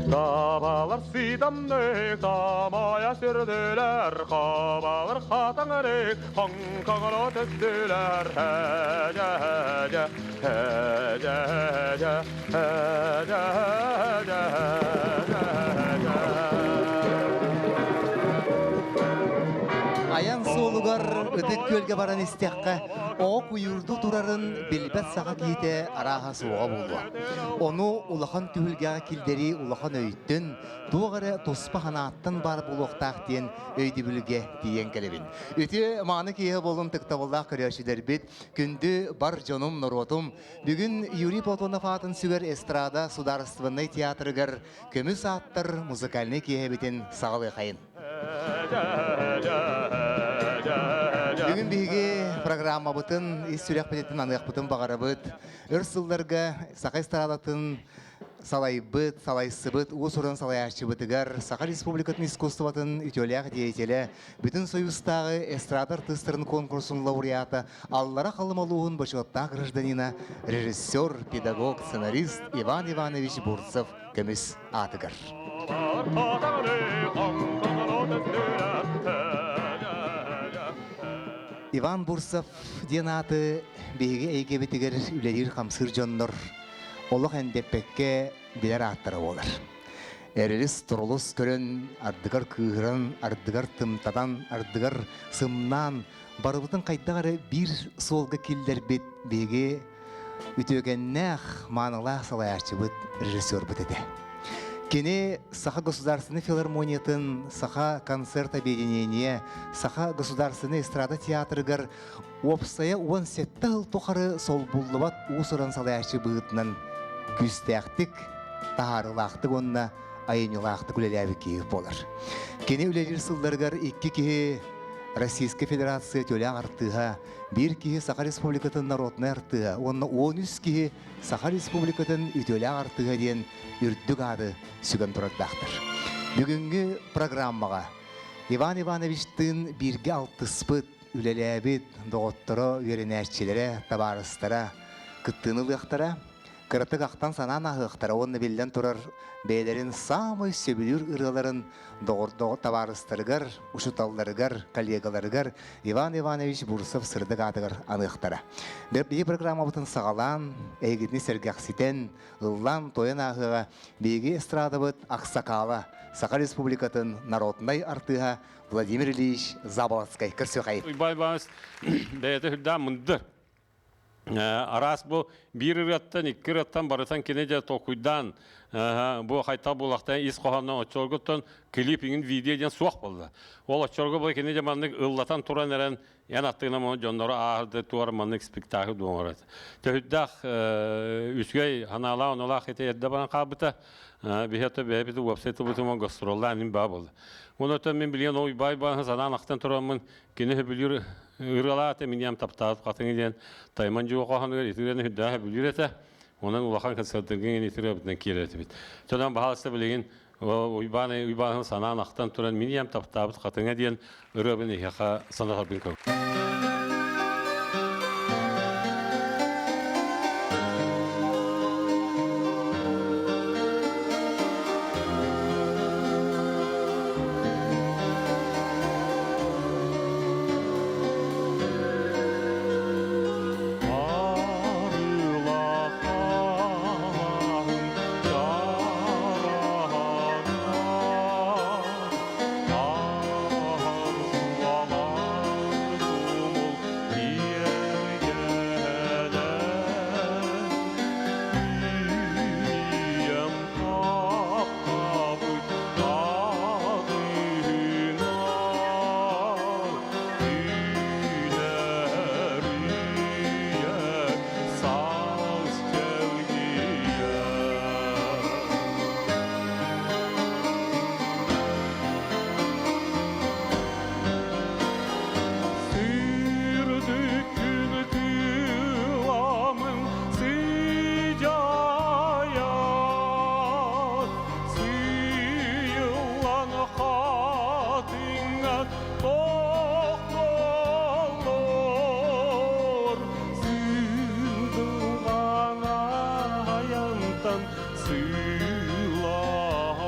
Табалар сыйдамны тамая сүрдүлэр, хабалар хатаңары хоҥкоҥоро түстүлэр. Һээдьэ, һээдьэ, һээдьэ, һээдьэ, һээдьэ, һээдьэ, һээдьэ, Айан суолугар Ытык Күөлгэ баран истэххэ, оҕо куйуурду турарын билбэт саха киһитэ арааһа суоҕа буолуо. Ону улахан түһүлгэҕэ киллэрии улахан өйтөн, туох эрэ туспа санааттан баар буолуохтаах диэн өйдөбүлгэ тиийэн кэлэбин. Үтүө мааны киһи буолун тыктабыллаах көрөөччүлэрбит, күндү бар дьонум, норуотум, бүгүн Юрий Платонов аатын сүгэр эстрада судаарыстыбаннай театрыгар көмүс ааттар музыкальнай киэһэбитин саҕалыахайын. Бүгүн биһиги программабытын ис сүрэхпититтэн аныахпытын баҕарабыт. Өр сылларга саха эстрадатын салайбыт, салайсыбыт уус-уран салайааччыбытыгар Саха Республикатын искусствотын үтүөлээх деятелэ, Бүтүн Союзтааҕы эстрада артыыстарын конкурсун лауреата, Аллара Халыма улууһун бочуоттаах гражданина, режиссер, педагог, сценарист Иван Иванович Бурцев көмүс аатыгар. Иван Бурцев диэн ааты биһиги эйгэбитигэр үлэлиир-хамсыыр дьоннор олох эндэппэккэ билэр ааттара буолар. Эрилис-турулус көрөн, ардыгар кыыһыран, ардыгар тымтатан, ардыгар сымнаан, барыбытын хайдах эрэ биир суолга киллэрбит биһиги үтүөкэннээх, маанылаах салайааччыбыт, режиссербут этэ. Кини Саха государственной филармониятын, Саха концерт объединение, Саха государственной эстрада театрыгар уопсайа 17 сыл тухары солбуллубат уус-уран салайааччы быһыытынан күүстээхтик, таһаарыылаахтык уонна айымньылаахтык үлэлээбит киһи буолар. Кини үлэлиир сылларыгар икки киһи Российскай Федерация төлөөх артыыһа, биир киһи Саха Республикатын народнай артыыһа уонна 13 киһи Саха Республикатын үтүөлээх артыыһа диэн үрдүк ааты сүгэн турардаахтар. Бүгүҥҥү программаҕа Иван Ивановичтыын бииргэ алтыспыт, үлэлээбит доҕотторо, үөрэнээччилэрэ, табаарыстара кыттыыны ылыахтара. Кыратык ахтан-санаан ааһыахтара уонна биллэн турар бэйэлэрин саамай сөбүлүүр ырыаларын доҕордоҕо табаарыстарыгар, учууталларыгар, коллегаларыгар Иван Иванович Бурцев сырдык аатыгар аныахтара. Биһиги программабытын саҕалаан, эһигитини сэргэхситэн, ыллаан-туойан ааһыаҕа биһиги эстрадабыт Аксакала, Саха Республикатын народнай артыыһа Владимир Ильич Заболоцкай. Көрсүөхайын. Уйбай Иванович бэйэтэ үрдээн мындыр. Араас бу биир ырыаттан, икки ырыаттан барытан кини дьэ толкуйдаан бу хайтал буолахтан ис хоһооннон оччолоргуттан клип иҥин видео диэн суох буолла. Ол оччолорго бу кини дьэ маннык ыллатан туран эрэн эн аттыгынан мону дьоннору ааһырды туар маннык спектакль дуоҥарат. Төһүддээх үчүгэй ханаалаах онулаах ити эрдэ баран хаалбыта. Биһиэхэ бэйэбит уопсай тылбытынан гастроллаан мин баа буолла. Онон мин билигин ол Уйбаай бааһын санаан ахтан тураммын Кини сөбүлүүр ырыалаата миниам таптаабыт хатыҥы диэн Тайман дьуо хоһоонугар итирэн үрдээх сөбүлүүр этэ. Онон улахан концертарга итирэ киирэр этибит. Сонон баһаалыста билигин Уйбаан Уйбаанын санаан ахтан туран миниам таптаабыт хатыҥа диэн ырыабын эһиэхэ санатарбын көр. Сыылан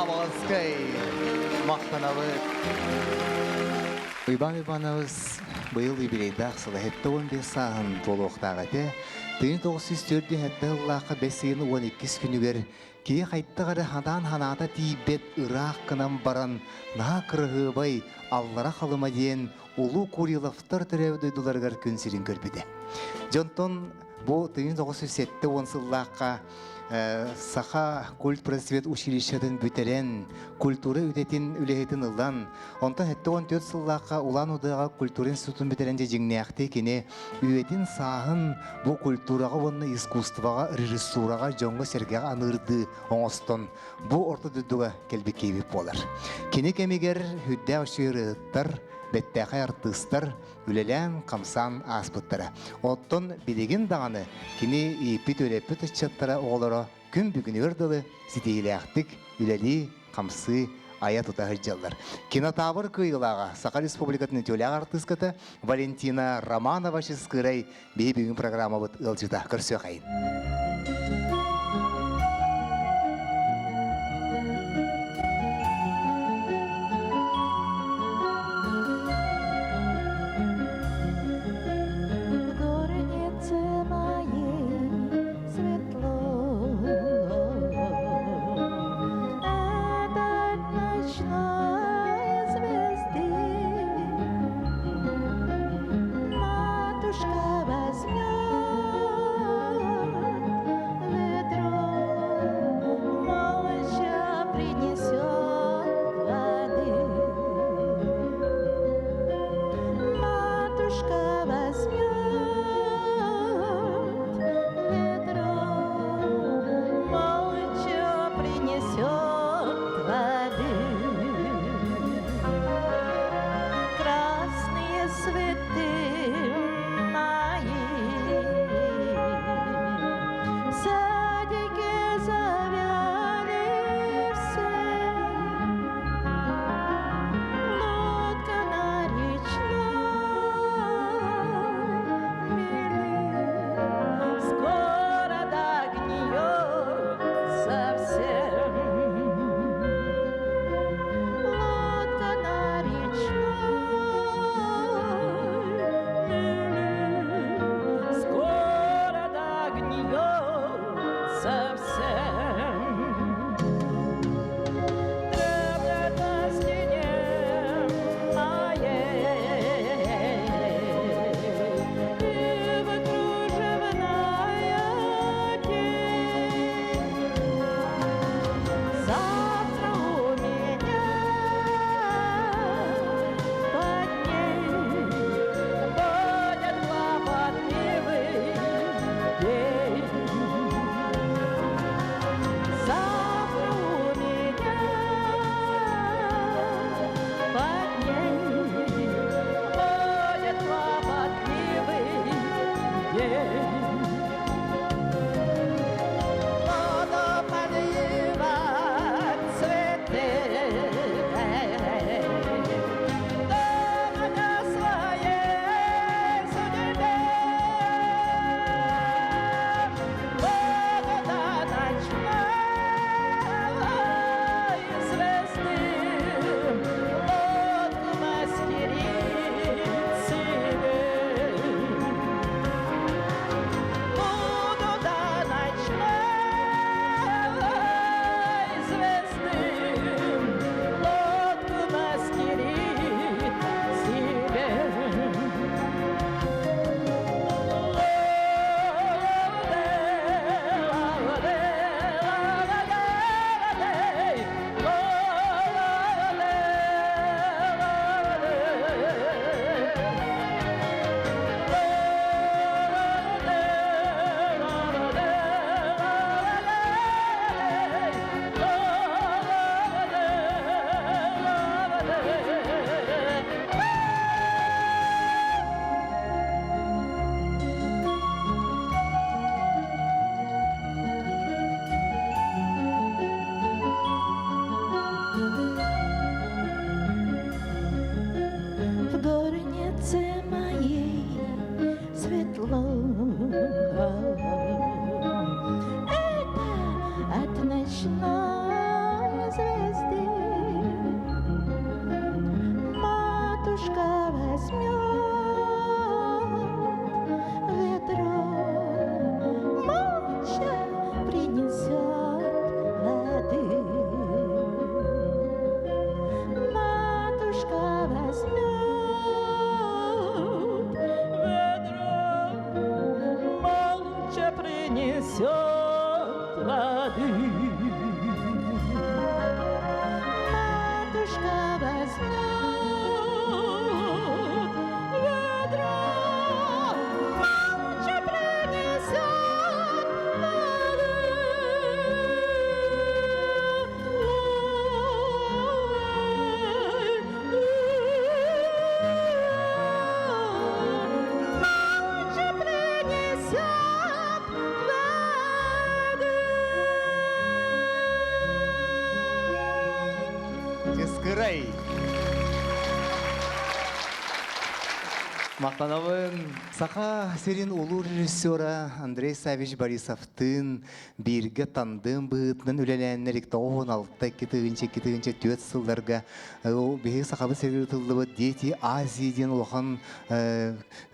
Абаҕаскай махтанабыт. Уйбаан Иванович быйыл юбилейдаах сыла 75 сааһын туолуохтаах этэ. 1947 сыллаахха бэс ыйын 12 күнүгэр киһи хайдах эрэ ханаан ханаата тиийбэт ыраах гынан баран наһаа кыраһыабай Аллара Халыма диэн Улуу Куриловтар төрөөбүт дойдуларыгар күн сирин көрбүтэ. Дьонтон бу 1970 сыллаахха Саха культпросвет училищетын бүтэрэн, культура үтэтин үлэһитин ылан, онтон 74 сыллаахха Улан-Удэҕа культура институтун бүтэрэн дьэ дьиҥнээхтии кини үйэтин сааһын бу культураҕа уонна искусствоҕа, режиссураҕа дьоҥҥо-сэргэҕэ аныырдыы оҥостон бу орто дойдуга кэлбит киһибит буолар. Кини кэмигэр үрдээх үчүгэй ырыаһыттар, бэттээхэй артыыстар үлэлээн-хамсаан ааспыттара. Оттон билигин даҕаны кини ииппит-үөрэппит ыччаттара оҕолоро күн бүгүнүгэр дылы ситиһиилээхтик үлэлии, хамсыы, айа-тута сылдьаллар. Кинотавр кыайыылааҕа Саха Республикатын үтүөлээх артыыската Валентина Романова-Чыскыырай биһи бүгүн программабыт ыалдьыта көрсүөхайын. В горнице моей светло. Этот ночной звезды Матушка возьмет ведро, молча принесет воды. Матушка возьмет ведро, молча принесет воды. Красные цветы мои в садике завяли все. Лодка на речной мели скоро догниет совсем. Лодка на речной мели скоро догниет совсем. Дремлет на стене моей Ива кружевная тень. Завтра у меня под ней будет хлопотливый день. Завтра у меня под ней будет хлопотливый день. Буду поливать цветы, думать о своей судьбе. Буду до ночной звезды лодку мастерить себе. Буду до ночной звезды лодку мастерить себе. В горнице моей светло. Это от ночной звезды. Матушка возьмет ведро, молча принесет воды. Матушка возьмет ведро, молча принесет воды. Матушка возьмет ведро, молча принесет воды. Молча принесет воды. Чыскырай! Махтанабын. Саха сирин улуу режиссера Андрей Савич Борисовтыын бииргэ тандым быһыытынан үлэлээннэр 96-2-2-4 сылларга биһиги Сахабыт сиригэр ытыллыбыт Дети Азии диэн улахан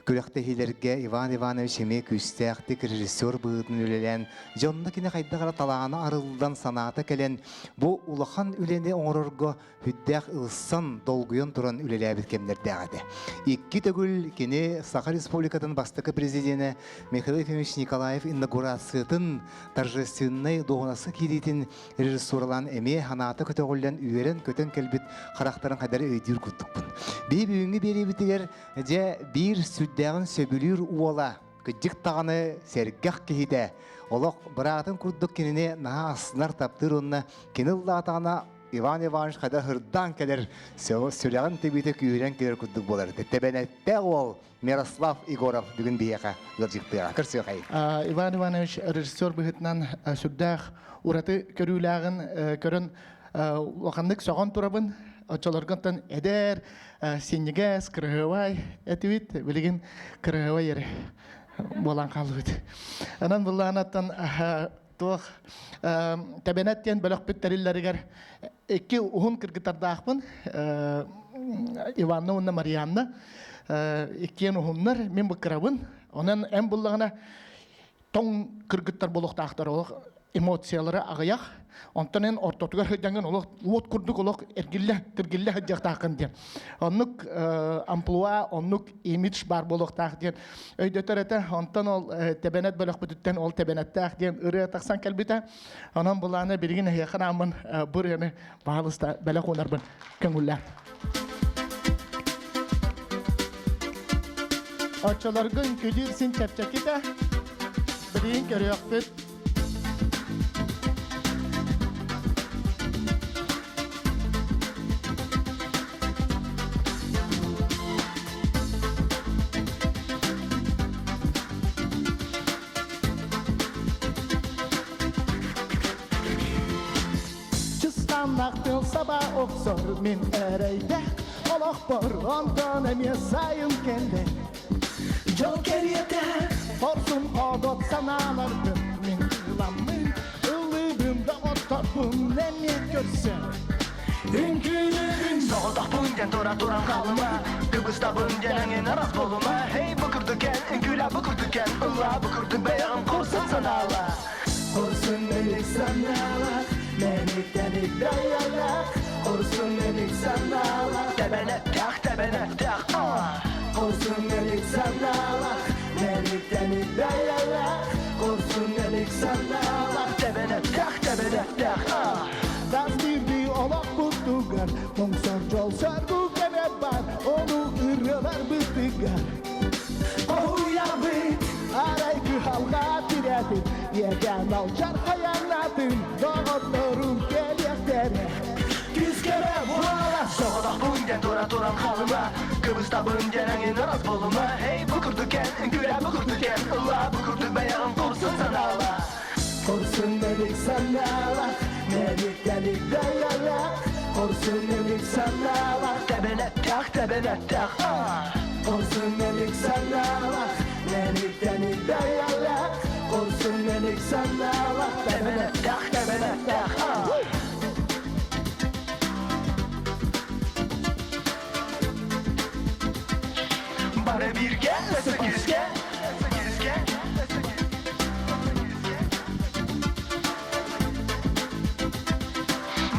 күрэхтэһиилэргэ Иван Иванович эмиэ күүстээхтик режиссер быһыытынан үлэлээн, дьонно кини хайдах эрэ талаана арыллан, санаата кэлэн, бу улахан үлэни оҥорорго сүрдээх ылсан, долгуйан туран үлэлээбит кэмнэрдээх этэ. Икки төгүл кини Саха Республикатын бастакы президенэ Михаил Ефимович Николаев инаугурациятын торжественнай дуоһунаска киириитин режиссуралаан эмиэ санаата көтөҕүллэн үөрэн-көтөн кэлбит харахтарын хайдары өйдүүр курдукпун. Биһи бүгүҥҥү биэриибитигэр дьэ биир сүрдээҕин сөбүлүүр уола, кырдьык даҕаны сэргэх киһитэ, олох быраатын курдук кинини наһаа астынар, таптыыр уонна кини ыллаатаҕына Иван Иванович хайда ырдаан кэлэр, сүрэҕин тэбиитэ күүһүрэн кэлэр курдук буолар. Тэбэнэттээх уол Мирослав Егоров бүгүн биһиэхэ ыалдьыттыаҕа. Көрсүөхэй. Иван Иванович режиссер быһыытынан сүрдээх ураты көрүүлээҕин көрөн улаханнык сөҕөн турабын. Оччолоргонтон эдэр, синньигэс, кыраһыабай этибит. Билигин кыраһыабай эрэ буолан хаалбыт. Онон былаанаттан туох Тэбэнэт диэн бөлөхпүт тэриллэригэр икки уһун кыргыттардаахпын Иванна уонна Марианна иккиэн уһуннар мин быккырабын онон эн буллаҕына тоҥ кыргыттар буолуохтаахтар олох эмоциялара аҕыйах онтон эн ортотугар сылдьаҥҥын олох уот курдук олох эргиллэ тиргиллэ сылдьыахтааххын диэн оннук амплуа оннук имидж баар буолуохтаах диэн өйдөтөр этэ. Онтон ол тэбэнэт бөлөхпүтүттэн ол тэбэнэттээх диэн ырыа тахсан кэлбитэ. Онон былааны билигин эһиэхэ анааммын бу ырыаны баһаалыста бэлэх уунарбын көҥүллээн. Оччолорго үҥкүүлүүр син чэпчэкитэ. Билигин көрүөхпүт. Чыстаннах тыл саба охсор мин эрэйдэх олохпор онтон эмиэ сайын кэллэ. Дьол кэриэтэ хорсун ходот санааларбын мин ыламмын ыллыыбын доҕотторбун эмиэ көрсөн үҥкүүлүүбүн. Соҕотохпун диэн тура туран хаалыма, кыбыстабын диэн эҥин арас буолума. Эй, бу курдук эн, үҥкүүлээ бу курдук эн, ыллаа бу курдук бэйэҕин хорсун санаала. Хорсун мэник санаалах, мэниктэн даялах. Хорсун мэник санаалах, Тэбэнэттээх, тэбэнэттээх, аа. хорсун мэник санаалах, мэниктэн даялах. Хорсун мэник санаалах, Тэбэнэттээх, тэбэнэттээх, аа. Тас биирдии олохпутугар тоҥсор дьол соргу кэрэ бар, ону ырыалар бытыгар. Хоһуйабыт. Арай кыһалҕа тирэтин, иэдээн алдьархайанатын, доҕотторум кэлиэхтэрэ. Күүскэрэ буола. Соҕотохпун диэн тура туран хаалыма, кыбыстабын диэн эҥин арас буолума. Эй, бу курдук эн, үҥкүүлээ бу курдук эн, ыллаа бу курдук бэйэҕин хорсун санаала. Хорсун мэник санаалах, мэниктэн даялах. Хорсун мэник санаалах, Тэбэнэттээх, тэбэнэттээх, аа. хорсун мэник санаалах, мэниктэн даялах. Хорсун мэник санаалах, Тэбэнэттээх, тэбэнэттээх, аа. Бары бииргэ өссө күүскэ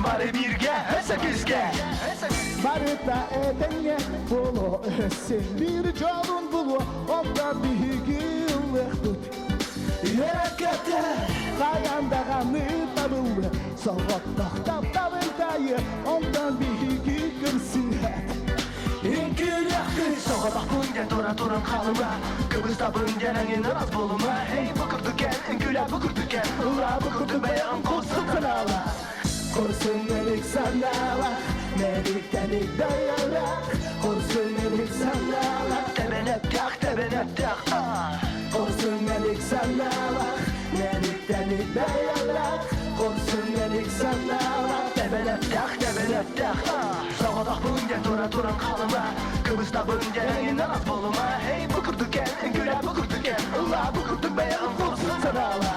Бары бииргэ өссө күүскэ Барыта этэҥҥэ буолуо, өссө биир дьолун булуо, онтон биһиги ыллыахпыт. Үөрэ-көтө хайаан даҕаны табыллыа, соҕотох таптабылтайы, онтон биһиги көрсүһэт. Үҥкүүлэхпин соҕотохпун диэн тура туран хаалыма Кыбыстабын диэн эҥин ырас буолума Эй бу курдук кэл, үҥкүүлээ бу курдук кэл Ыллаа бу курдук бэйэҕин курсун санаала Курсун элик санаала, мэриктэн даялах, Курсун элик санаала, Тэбэнэттэх, тэбэнэттэх, аа Курсун элик санаала, мэриктэн даялах, Курсун элик санаала, Тэбэнэттэх, тэбэнэттэх, аа Соҕотохпун диэн тура туран хаалыма Кыбыстабын диэн эҥин ырас буолума Эй бу курдук кэл, үҥкүүлээ бу курдук кэл Ыллаа бу курдук бэйэҕин курсун санаала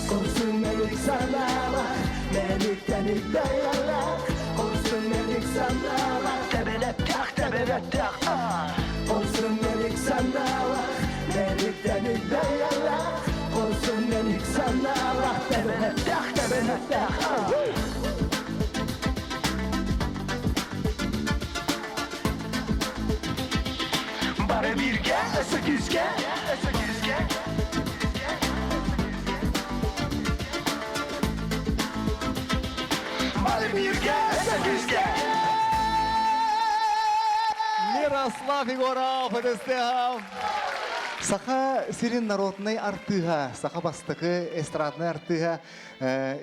Курсун элик санаала, мэриктэн даялах, Курсун элик санаала, Тэбэнэттэх, тэбэнэттэх, аа Курсун элик санаала, мэриктэн даялах, Курсун элик санаала, Тэбэнэттэх, тэбэнэттэх, аа Бары бииргэ, өссө күүскэ, өссө күүскэ Бары бииргэ, өссө күүскэ Мирослав Егоров, ытыстыһав. Саха сирин народнай артыыһа, саха бастакы эстраднай артыыһа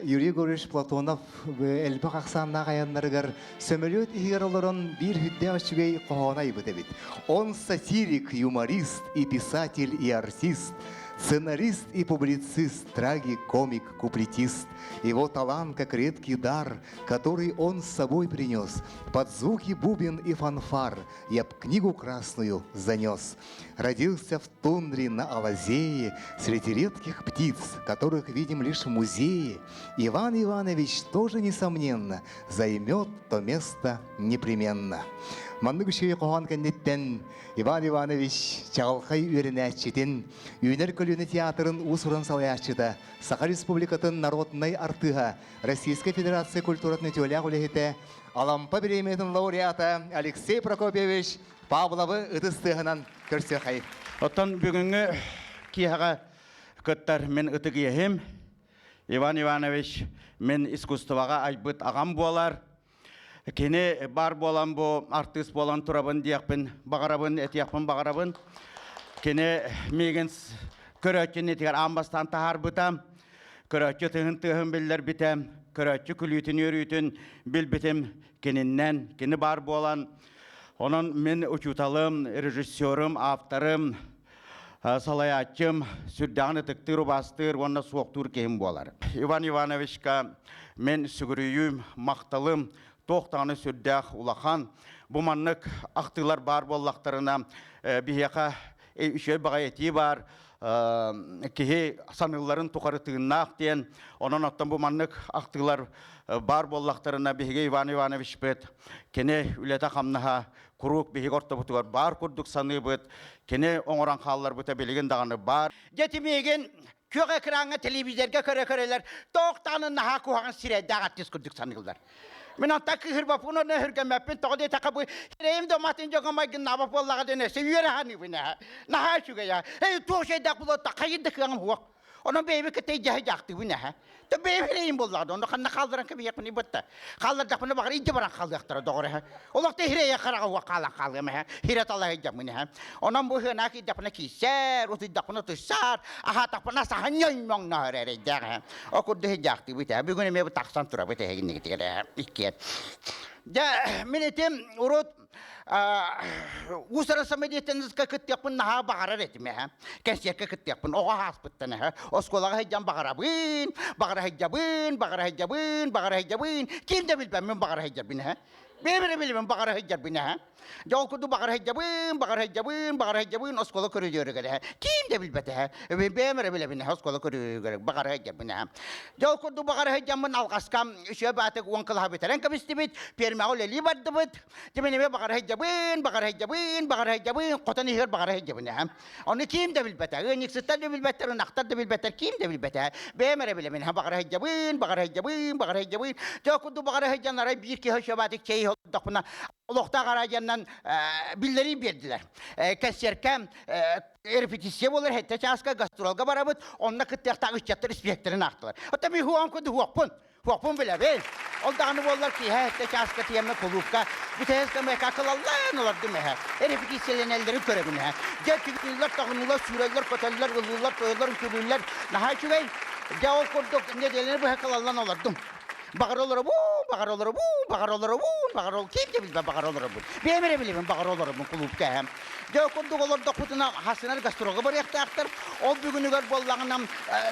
Юрий Егорович Платонов элбэх ахсааннаах айаннарыгар сөмөлүөт иһигэр олорон биир үрдээх үчүгэй хоһооно айбыт эбит. Он сатирик, юморист и писатель и артист, сценарист и публицист, трагик, комик, куплетист. Его талант как редкий дар, который он с собой принес. Под звуки бубен и фанфар я б книгу красную занес. Родился в тундре на Алазее, среди редких птиц, которых видим лишь в музее. Иван Иванович тоже, несомненно, займет то место непременно. Маннык үчүгэй хоһоон кэнниттэн Иван Иванович чаҕылхай үөрэнээччитин, Үүнэр көлүөнэ театрын уус-уран салайааччыта, Саха Республикатын народнай артыыһа, Российскай Федерация культуратын үтүөлээх үлэһитэ, Алампа бириэмийэтин лауреата Алексей Прокопьевич Павловы ытыс тыаһынан көрсүөхэй. Оттон бүгүҥҥү киэһэҕэ кыттар мин ытык иэһим Иван Иванович мин искусствоҕа айбыт аҕам буолар. Кини бар буолан бу артыыс буолан турабын диэхпин баҕарабын, этиэхпин баҕарабын. Кини миигин көрөөччүнүтигэр аан бастаан таһаарбыта. Көрөөччү тыһын тыаһын биллэрбитэ, көрөөччү күлүүтүн үөрүүтүн билбитим кининнэн, кини баар буолан. Онон мин учууталым, режиссерым, авторым, салайааччым сүрдээҕин ытыктыыр, убаастыыр уонна суохтуур киһим буолар. Иван Ивановичка мен сүгүрүйүүм, махталым туох даҕаны сүрдээх улахан. Бу маннык ахтыылар баар буоллахтарына, биһиэхэ үчүгэй баҕайы этии баар, киһи саныылларын тухары тыыннаах диэн. Онон оттон бу маннык ахтыылар баар буоллахтарына, биһиги Иван Ивановичпыт кини үлэтэ-хамнаһа куруук биһиги ортобутугар баар курдук саныыбыт. Кини оҥорон хаалларбыта билигин даҕаны баар. Дьэ миигин күөх экраҥҥа телевизорга көрө-көрөлөр тоох даҕаны наһаа куһаҕан сирэйдээх артист курдук саныыллар. Мин онтон кыыһырбаппын уонна өһүргэммэппин тоҕо диэтэххэ бу сирэйим да уматын дьоҥҥо майгыннаабат буоллаҕа диэн өссө үөрэ саныыбын ээ. Наһаа үчүгэй ээ. Эй туох сирэйдээх буолуо хайыр да кыаҕым суох. Онон бэйэбин кытта илдьэ дьаахтыыбын эһэ. Та бэйэм эрэйим буоллаҕа онно ханна хаалларан кэбиһиэхпиний бытта. Хааллардахпына баҕар илдьэ баран хаалыахтара доҕор эһэ. Олохто хирэйэ хараҕа уох хаалан хаалыам эһэ. Хирэ талаһы дьаммын эһэ. Онон бу ыһыанаа киирдэхпинэ киирсэр, утуйдахпына утуйсар, аһаатахпына саһан ньоймоҥноһор эрэйдээх эһэ. О курдук дьаахтыыбыт эһэ. Бүгүн эмиэ бу тахсан турабыт эһигиннигитигэр эһэ. Иккиэн. Дьэ, мин этим урут Уус-Уран самодеятельноска кыттыахпын наһаа баҕарар этим эһэ. Кэнсиэркэ кыттыахпын оҕо ааспыттан эһэ. Оскуолаҕа сылдьан баҕарабын, баҕара сылдьабын, баҕара сылдьабын, баҕара сылдьабын. Ким да билбэт мин баҕара сылдьарбын эһэ. Бэйэм билибин баҕара сылдьарбын аһа. Дьэ ол курдук баҕара сылдьабын, баҕара сылдьабын, баҕара сылдьабын оскуола көрүдүөрүгэр эһэ. Ким да билбэт эһэ. Бэйэм эрэ билэбин эһэ оскуола көрүдүөрүгэр баҕара сылдьарбын эһэ. Дьэ ол курдук баҕара сылдьаммын алҕаска үсүө баатык уон кылаһа бүтэрэн кэбистибит, пиэрмэҕэ үлэлии бардыбыт. Дьэ мин эмиэ баҕара сылдьабын, баҕара сылдьабын, баҕара сылдьабын, хотон иһигэр баҕара сылдьабын эһэ. Ону ким да билбэтэ. Ыанньыксыттар да билбэттэр, ынахтар да билбэттэр, ким да билбэтэ. Бэйэм эрэ билэбин. Баҕара сылдьабын, баҕара сылдьабын, баҕара сылдьабын. Дьэ курдук баҕара сылдьан арай биир киһи сөбаатык чэй олордохпуна олохтоох араадьыйаннан биллэрии биэрдилэр. Кэнсиэркэ репетиция буолар сэттэ чааска гастролга барабыт, онно кыттыахтаах ыччаттар испиэктэрин аахтылар. Оттон мин хуан курдук хуохпун. Хуохпун билэбин. Ол даҕаны буоллар киэһэ сэттэ чааска тиэмэ кулуупка бүтэһик КМК кылаллаан олордум эһэ. Репетициялэнэллэрин көрөбүн эһэ. Дьэ түгүнүллэр, тоҕунуллар, сүүрэллэр, көтөллөр, ыллыыллар, тойоллор, үҥкүүлүүллэр. Наһаа үчүгэй. Дьэ ол курдук нэдиэлэни быһа кылаллан олордум. Баҕар олоробун, баҕар олоробун, баҕар олоробун, баҕар ол ким да билбэт баҕар олоробун. Бэйэм эрэ билэбин баҕар олоробун кулуупка эһэм. Дьэ курдук олордохпутуна хасынар гастролга барыахтаахтар. Ол бүгүнүгэр буоллаҕына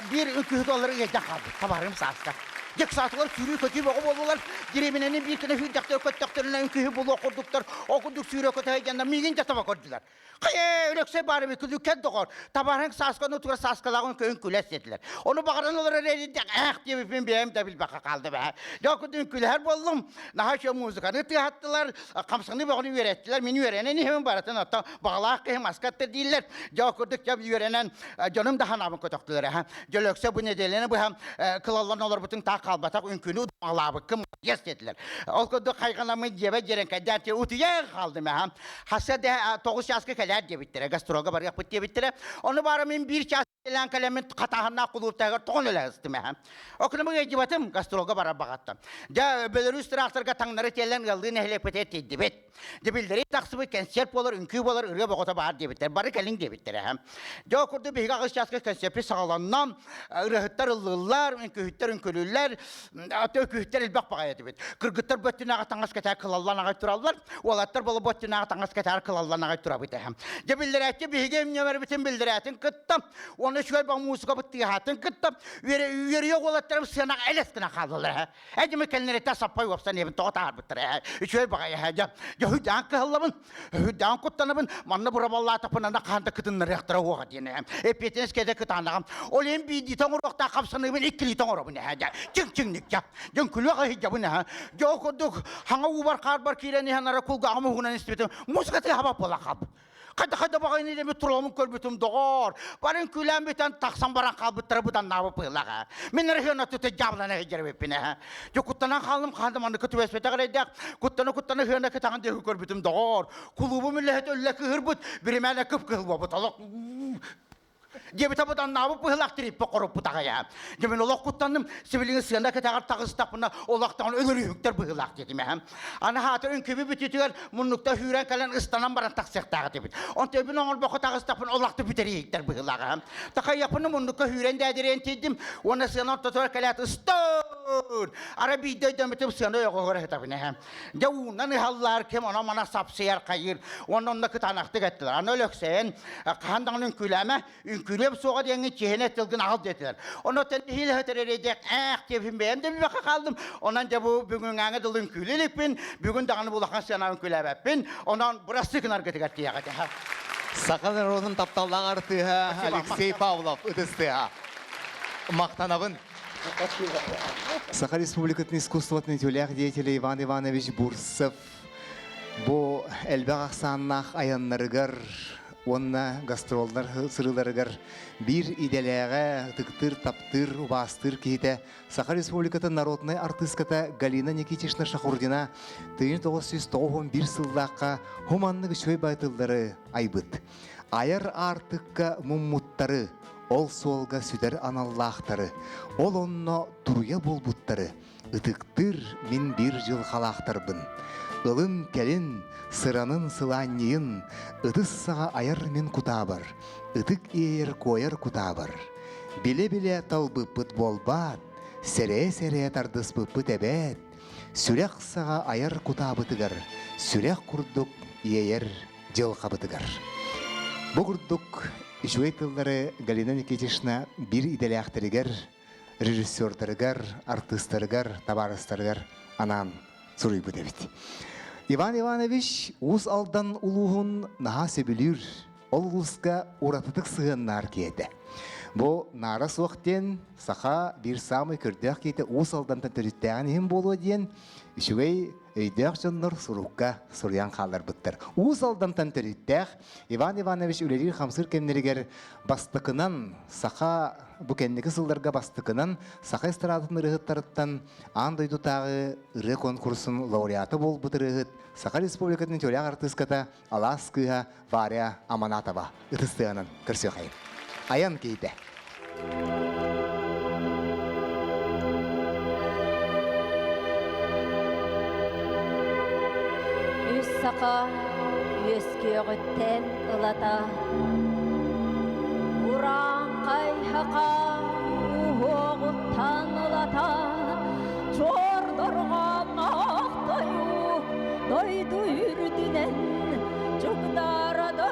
биир үҥкүүһүт олору ыйдах хаалбыт. Табаарым сааска. Дьыксаатылар сүүрүү-көтүү бөҕө буоллулар. Дьириминэни биир гына сүүрдэхтэр көттөхтөрүнэ үҥкүүһү булуох курдуктар. Ол курдук сүүрэ көтө сылдьаннар миигин да таба көрдүлэр. Хайа, Өлөксөй баар эбит, күлүккэн доҕор, табаарыҥ саасканы утура сааскалааҕын көйүн күлэс диэтилэр. Ону баҕаран олорор эрийдэх ээх диэбиппин бэйэм да билбэххэ хаалды бэһэ. Дьэ, курдук үҥкүүлэһэр буоллум. Наһаа үчүгэй музыканы тыаһаттылар, хамсаныы бөҕөнү үөрэттилэр. Мин үөрэнэн иһэбин барытын оттон баҕалаах киһи маска аттар дииллэр. Дьэ, курдук дьэ үөрэнэн дьонум да санаабын көтөхтүлэр аха. Дьэ, Өлөксөй бу нэдиэлэни быһа кылаллан олорбутуҥ таах хаалбатах үҥкүүнү удумаҕалаабыккын молодец диэтилэр. Ол курдук хайҕанаммын дьиэбэр дьиэрэҥкэйдээн утуйан хаалдым аха. Хасса да 9 чааска кэлээр диэбиттэрэ, гастролга барыахпыт диэбиттэрэ. Ону баара мин биир чаас кэлэн кэлэммин хатааһыннаах кулууптарыгар тоҕон өлөһүстүм эһэ. Окунума ыйдыбатым, гастролга барар баҕаттан. Дьэ, Беларусь тыраахтарга таҥнары тиэллэн ыаллыы нэһилиэкпитигэр тиийдибит. Дьэ, биллэрии тахсыбыт кэнсиэрт буолар, үҥкүү буолар, ырыа бөҕөтө баар диэбиттэр. Бары кэлиҥ диэбиттэр эһэ. Дьэ, ол курдук биһиги аҕыс чааска кэнсиэрпит саҕаланна. Ырыаһыттар ыллыыллар, үҥкүүһүттэр үҥкүүлүүллэр. Өкүүһүттэр элбэх баҕайы этибит. Кыргыттар бөттүнээҕи таҥас кэтээр кылаллан аҕай тураллар, уолаттар боло боттүнээҕи таҥас кэтээр кылаллан аҕай турабыт эһэм. Дьэ биллэрээччи биһиги эмньэмэрбитин биллэрээтин кытта, уонна үчүгэй баҕа муусукабыт тыаһаатын кытта, үөрүйэх уолаттарым сыанаҕа элэс гына хааллылар эһэ. Эдьими кэллэритэ саппай уопсан эбин тоҕо таһаарбыттар эһэ. Үчүгэй баҕайы эһэ. Дьэ, дьэ хүдээн кыһаллабын. Үрдээн куттанабын, манна бырабаллаатахпына на хаһан да кытыннарыахтара уоҕа диэн эһэм. Эппиэтинэс кэтэ кытаанаҕым. Ол иһин биирдиитэ оҥоруохтаах хамсаныыбын иккилиитэ оҥоробун эһэ дьэ. Чиҥ-чиҥник дьэ. Дьон күлүөх иһдьэбин эһэ. Дьэ ол курдук хаҥа уубар хаарбар киирэн иһэн ара кулгааҕым уһугунан истибитим. Музыка тыаһа буолан хаалбыт. Хайда хайда баҕайыны дэмит туруомун көрбүтүм доҕоор. Барын күлээн бүтэн тахсан баран хаалбыттара быданнаабы быылаҕа. Мин эрэ тута дьаабылана сылдьар эбиппин ээ. Дьэ куттанан хааллым хаһан да маннык түбэспэтэх эрэйдээх. Куттана-куттана сыана кытаҕын диэки көрбүтүм доҕоор. Кулуубум үлэһит өллө кыһырбыт, биримээнэ кып-кыһыл буолбут олох диэбитэ быданнаабыт быһылаах тириппэ хоруппут аҕайа. Дьэ мин олох куттанным, сибилигин сыана кэтэҕэр таҕыстахпына олохтоон өлөрүүһүктэр быһыылаах диэтим эһэм. Аны хаатыр үҥкүбү бүтүүтүгэр муннукта сүүрэн кэлэн ыстанан баран тахсыахтаах этибит. Онтон өбүн оҥорбокко таҕыстахпына олохто бүтэрииһиктэр быһыылаах эһэм. Такайаппыны муннукка сүүрэн дээдириэн тиийдим уонна сыана ортотугар кэлээт ыстыр! Ара биирдэ өйдөммүтүм сыана ойоҕоһугар ыһытабын эһэм. Дьэ уунан ыһаллаар ким оно-мана сапсыйар хайыыр. Уонна онно кытаанахтык эттилэр. Аны Өлөксөйөн хаһан даҕаны үҥкүүлээмэ, үҥкүүлүөм суоҕа диэҥҥин чиэһинэ тылгын аҕал диэтилэр. Онно тэлиһиилэ өтөр эрэйдээх ээх диэбин бэйэм да билбэккэ хааллым. Онон дьэ бу бүгүҥҥээҥи дылы үҥкүүлүү иликпин, бүгүн даҕаны бу улахан сыанаҕа үҥкүүлээбэппин. Онон бырастыы гынаргытыгар тиийэҕит. Саха народун тапталлаах артыыһа Алексей Павлов ытыстыаҕа. Махтанабын. Саха Республикатын искусствотын үтүөлээх деятелэ Иван Иванович Бурцев бу элбэх ахсааннаах айаннарыгар уонна гастроллар сырыыларыгар биир идэлээҕэ ытыктыыр, таптыыр, убаастыыр киһитэ Саха Республикатын народнай артыыската Галина Никитична Шахурдина 1991 сыллаахха хуманнык үчүгэй байтыллары айбыт. Айар аартыкка муммуттары, ол суолга сүтэр аналлаахтары, ол онно туруйа буолбуттары ытыктыыр мин биир дьылҕалаахтарбын. Ылын кэлин, сыранын сылаанньыйын, ытыс саҕа айар мин кутаабар, ытык иэйэр куойар кутаабар. Билэ-билэ талбыппыт буолбаат, сэрээ-сэрээ тардыспыппыт эбээт, сүрэх саҕа айар кутаабытыгар, сүрэх курдук иэйэр дьылҕабытыгар. Бу курдук үчүгэй тыллары Галина Никитична биир идэлээхтэригэр, режиссердарыгар, артыыстарыгар, табаарыстарыгар анаан суруйбут эбит. Иван Иванович Уус Алдан улууһун наһаа сөбүлүүр, ол улууска уратытык сыһыаннаар киһи этэ. Бу наара суох диэн саха биир саамай көрдөөх киһитэ Уус Алдантан төрүттээҕин иһин буолуо диэн үчүгэй өйдөөх дьоннор сурукка суруйан хаалларбыттар. Уус Алдантан төрүттээх Иван Иванович үлэлиир-хамсыыр кэмнэригэр бастакынан саха бу кэнники сылларга бастакынан саха эстрадатын ырыаһыттарыттан аан дойдутааҕы ырыа конкурсун лауреата буолбут ырыаһыт Саха Республикатын үтүөлээх артыыската Алаас кыыһа Варя Аманатова ытыстыанан көрсүөхайын. Айан киһитэ. Үс саха үөскүөҕүттэн ылата Урааҥхай хаха уһуоҕуттан ылата Чуор дорҕоонноох тойук дойду үрдүнэн чугдарада.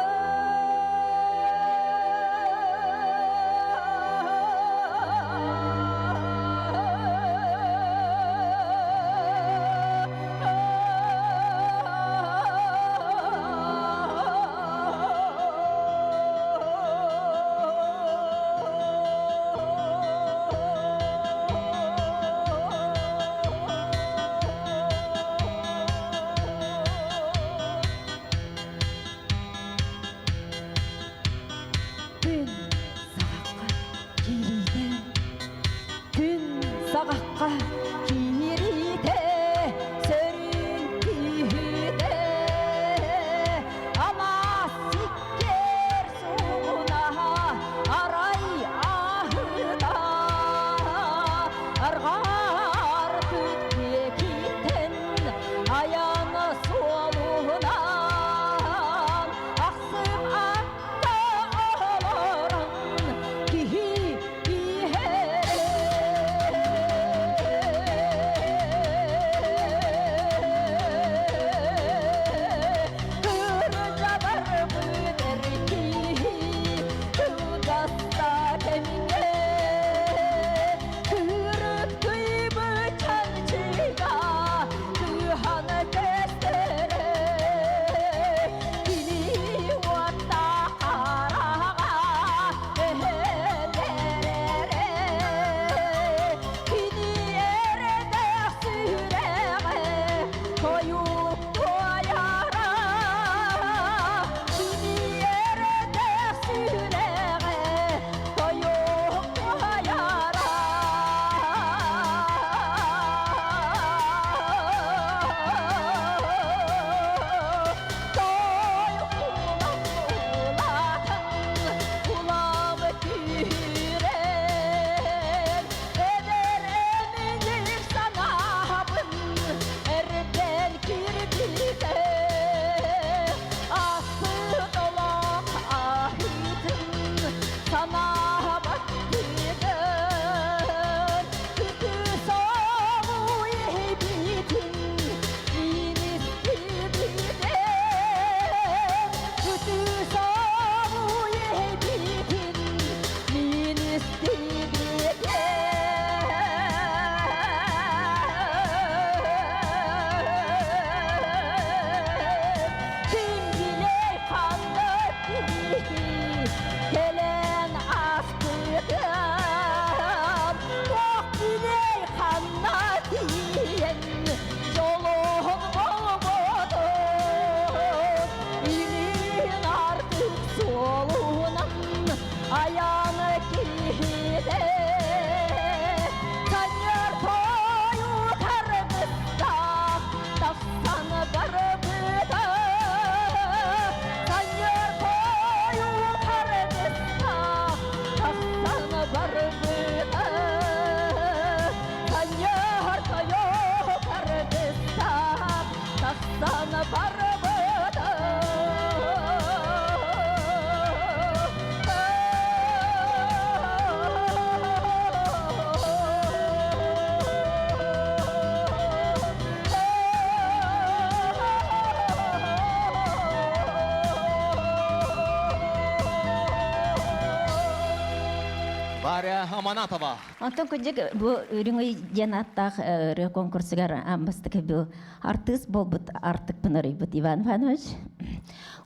Варя Аманатова. Онтон кырдьык бу Үрүҥ ый диэн ааттаах ырыа конкурсугар аан бастакы бу артыыс буолбут артыкпын арыйбыт Иван Иванович.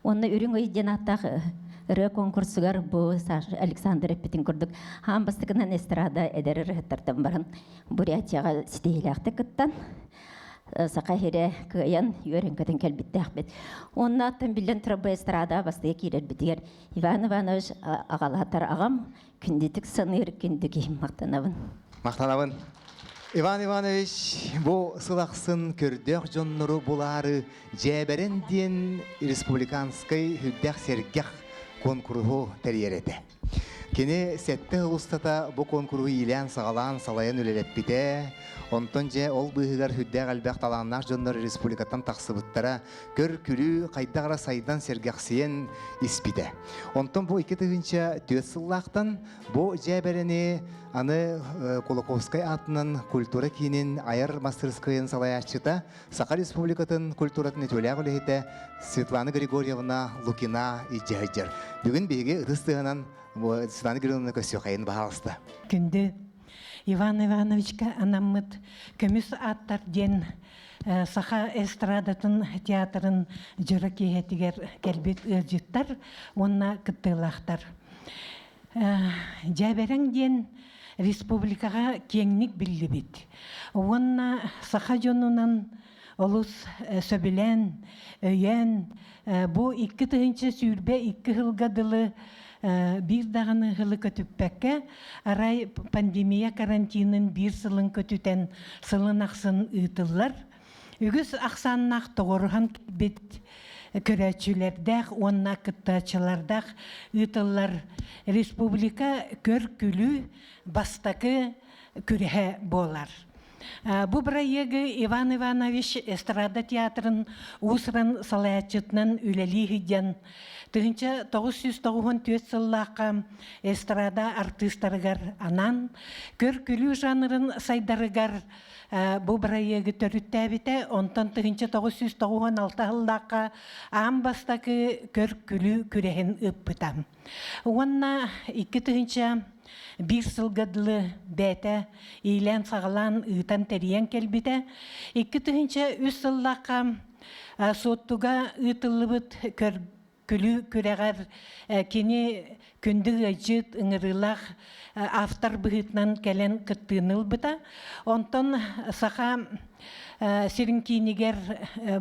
Уонна Үрүҥ ый диэн ааттаах ырыа конкурсугар бу Саша Александр эппитин курдук аан бастакынан эстрада эдэр ырыаһыттартан баран Бурятияҕа ситиһиилээхтик кыттан Саха сирэ кыайан үөрэн-көтөн кэлбиттээхпит. Уонна оттон биллэн турар бу эстрада бастакы киирэрбитигэр Иван Иванович аҕалаатар аҕам күндүтүк саныыр күндү киһим махтанабын. Махтанабын. Иван Иванович бу сыл ахсын көрдөөх дьоннору булаары Дьээбэрэн диэн республиканскай үрдэх сэргэх куонкуруһу тэрийэр этэ. Кини сэттэ сыл устата бу куонкуруһу иилээн-саҕалаан салайан үлэлэппитэ. Онтон дьэ ол быыһыгар сүрдээх элбэх талааннаах дьоннор республикаттан тахсыбыттара, көр-күлүү хайдах эрэ сайдан сэргэхсийэн испитэ. Онтон бу 2004 сыллаахтан бу дьээбэрэни аны Кулаковскай аатынан культура киинин айар мастырыскыайын салайааччыта Саха Республикатын культуратын үтүөлээх үлэһитэ Светлана Григорьевна Лукина илдьэ сылдьар. Бүгүн биһиги ытыс тыаһынан Светлана Григорьевна көрсүөххэйин баһаалыста. Күндү Иван Ивановичка анаммыт көмүс аттар диэн саха эстрадатын театрын дьоро киэһэтигэр кэлбит ыалдьыттар уонна кыттыылаахтар. Дьээбэрэҥ диэн республикаҕа киэҥник биллибит уонна саха дьонунан олус сөбүлээн, өйөөн бу 2022 сылга дылы биир даҕаны сылы көтүппэккэ, арай пандемия карантинын биир сылын көтүтэн сылын ахсын ыытыллар. Үгүс ахсааннаах тоҕоруһан кэлбит көрөөччүлэрдээх уонна кыттааччылардаах ыытыллар республика көр-күлүү бастакы күрэһэ буолар. Бу бырайыагы Иван Иванович эстрада театрын уус-уран салайааччытынан үлэлии сылдьан 1994 сыллаахха эстрада артыыстарыгар анаан көр-күлүү жанрын сайдарыгар бу бырайыагы төрүттээбитэ. Онтон 1996 сыллаахха аан бастакы көр-күлүү күрэһин ыыппыта. Уонна 2001 сылга дылы бэйэтэ иилээн-саҕалаан ыытан тэрийэн кэлбитэ. 2003 сыллаахха Суоттуга ыытыллыбыт көр күлүү күрэҕэр кини күндү ыалдьыт ыҥырыылаах автор быһыытынан кэлэн кыттыыны ылбыта. Онтон саха сирин киинигэр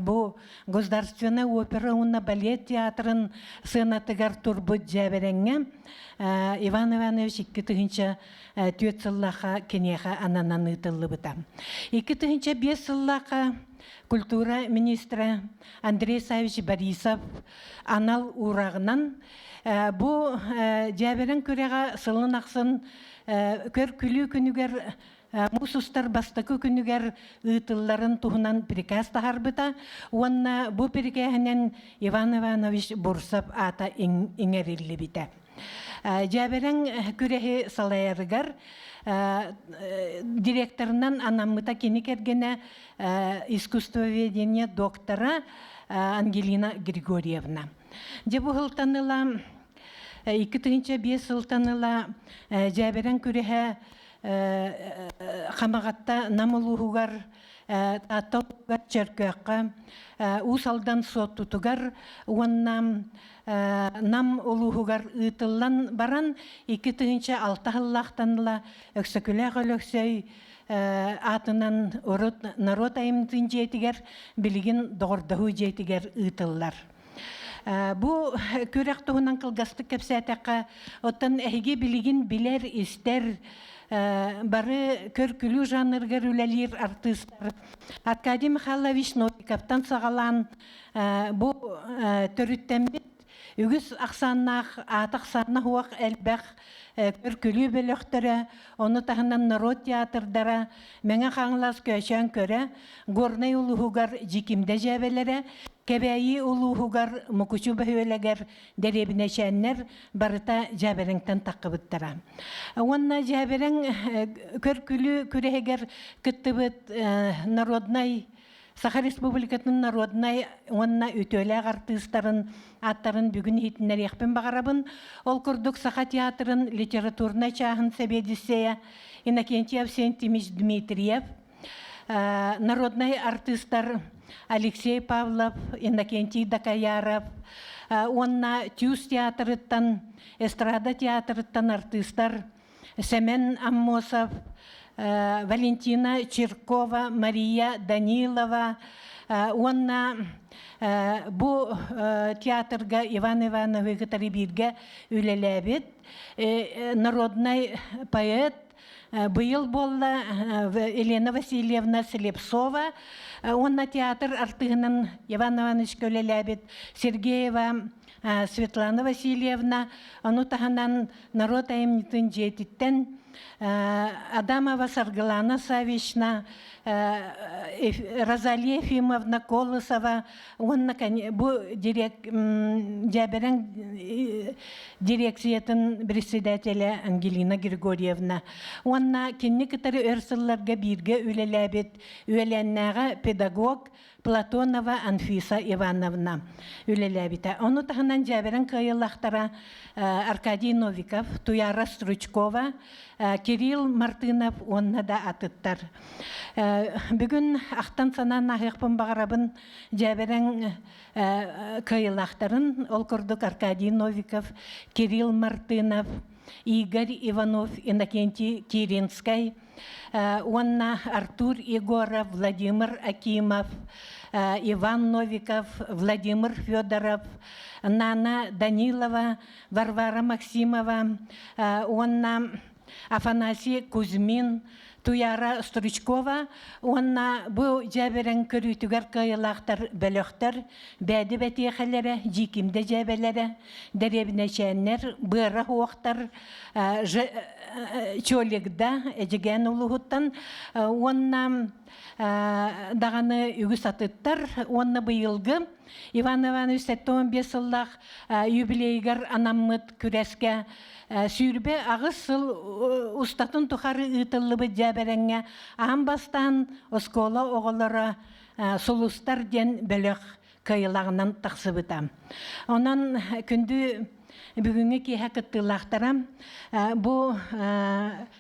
бу Государственная опера уонна балет театрын сыанатыгар турбут дьээбэрэҥҥэ Иван Иванович 2004 сыллаахха киниэхэ ананан ыытыллыбыта. 2005 сыллаахха культура министрэ Андрей Савич Борисов анал уурааҕынан бу дьээбэрэн күрэҕэ сылын ахсын көр-күлүү күнүгэр муус устар бастакы күнүгэр ыытылларын туһунан приказ таһаарбыта уонна бу прикээһинэн Иван Иванович Бурсов аата иҥэриллибитэ. Дьээбэрэҥ күрэһи салайарыгар директорынан анаммыта кини кэргэнэ искусствоведение доктора Ангелина Григорьевна. Дьэ бу сылтан ыла 2005 сылтан ыла дьээбэрэҥ күрэһэ Хамаҕатта Нам улууһугар Таатта улууһугар Чөркөөххө Уус Алдан Суоттутугар уонна Нам улууһугар ыытыллан баран 2006 сыллаахтан ыла Өксөкүлээх Өлөксөй аатынан урут норуот айымньытын дьиэтигэр билигин доҕордоһуу дьиэтигэр ыытыллар. Бу күрэх туһунан кылгастык кэпсээтэххэ, оттон эһиги билигин билэр, истэр, бары көр-күлүү жанрыгар үлэлиир артыыстар Аркадий Михайлович Новиковтан саҕалаан бу төрүттэммит үгүс ахсааннаах, аата ахсаана суох элбэх көр-күлүү бөлөхтөрө, ону таһынан норуот театрдара, Мэҥэ Хаҥалас Көөчөөн көрө, Горнай улууһугар Дьикимдэ дьээбэлэрэ, Кэбээйи улууһугар Мукучу бөһүөлэгэр дэриэбинэчээннэр барыта дьээбэрэҥтэн таххыбыттара. Уонна дьээбэрэҥ көр-күлүү күрэһигэр кыттыбыт народнай. Саха Республикатын народнай уонна үтүөлээх артыыстарын ааттарын бүгүн иһитиннэриэхпин баҕарабын. Ол курдук Саха театрын литературнай чааһын сэбиэдиссэйэ Иннокентий Авсентьевич Дмитриев, народнай артыыстар Алексей Павлов, Иннокентий Дакаяров уонна Тюз театрыттан, эстрада театрыттан артыыстар Сэмэн Аммосов, Валентина Чиркова, Мария Данилова уонна бу театрга Иван Ивановы кытары бииргэ үлэлээбит народнай поэт быйыл буолла Елена Васильевна Слепцова уонна театр артыыһынан Иван Ивановичка үлэлээбит Сергеева Светлана Васильевна, ону таһынан норуот айымньытын дьиэтиттэн Адамова Саргылана Савична, Розалия Ефимовна Колосова уонна бу дьээбэрэҥ дирекциятын председателэ Ангелина Григорьевна уонна кинини кытары өр сылларга бииргэ үлэлээбит үөлээннээҕэ педагог Платонова Анфиса Ивановна үлэлээбитэ. Ону таһынан дьээбэрэн кыайыылаахтара Аркадий Новиков, Туяра Стручкова, Кирилл Мартынов уонна да атыттар. Бүгүн ахтан санаан ааһыахпын баҕарабын дьээбэрэҥ кыайыылаахтарын, ол курдук Аркадий Новиков, Кирилл Мартынов, Игорь Иванов, Иннокентий Киринскай, уонна Артур Егоров, Владимир Акимов, Иван Новиков, Владимир Федоров, Нана Данилова, Варвара Максимова уонна Афанасий Кузьмин, Туяра Стручкова уонна бу дьээбэрэн көрүүтүгэр кыайылаахтар бөлөхтөр бээди бэтиэхэлэрэ, дьиикимдэ дьээбэлэрэ, дэриэбинэчээннэр, быара уохтар, Чолигда, Эдьигээн улууһуттан уонна даҕаны үгүс атыттар уонна быйылгы Иван Иванович 75 сыллаах юбилейыгар анаммыт күрэскэ 28 сыл устатын тухары ыытыллыбыт дьээбэрэҥҥэ аан бастаан оскуола оҕолоро Сулустар диэн бөлөх кыайылаҕынан тахсыбыта. Онон күндү бүгүҥҥү киэһэ кыттыылаахтара бу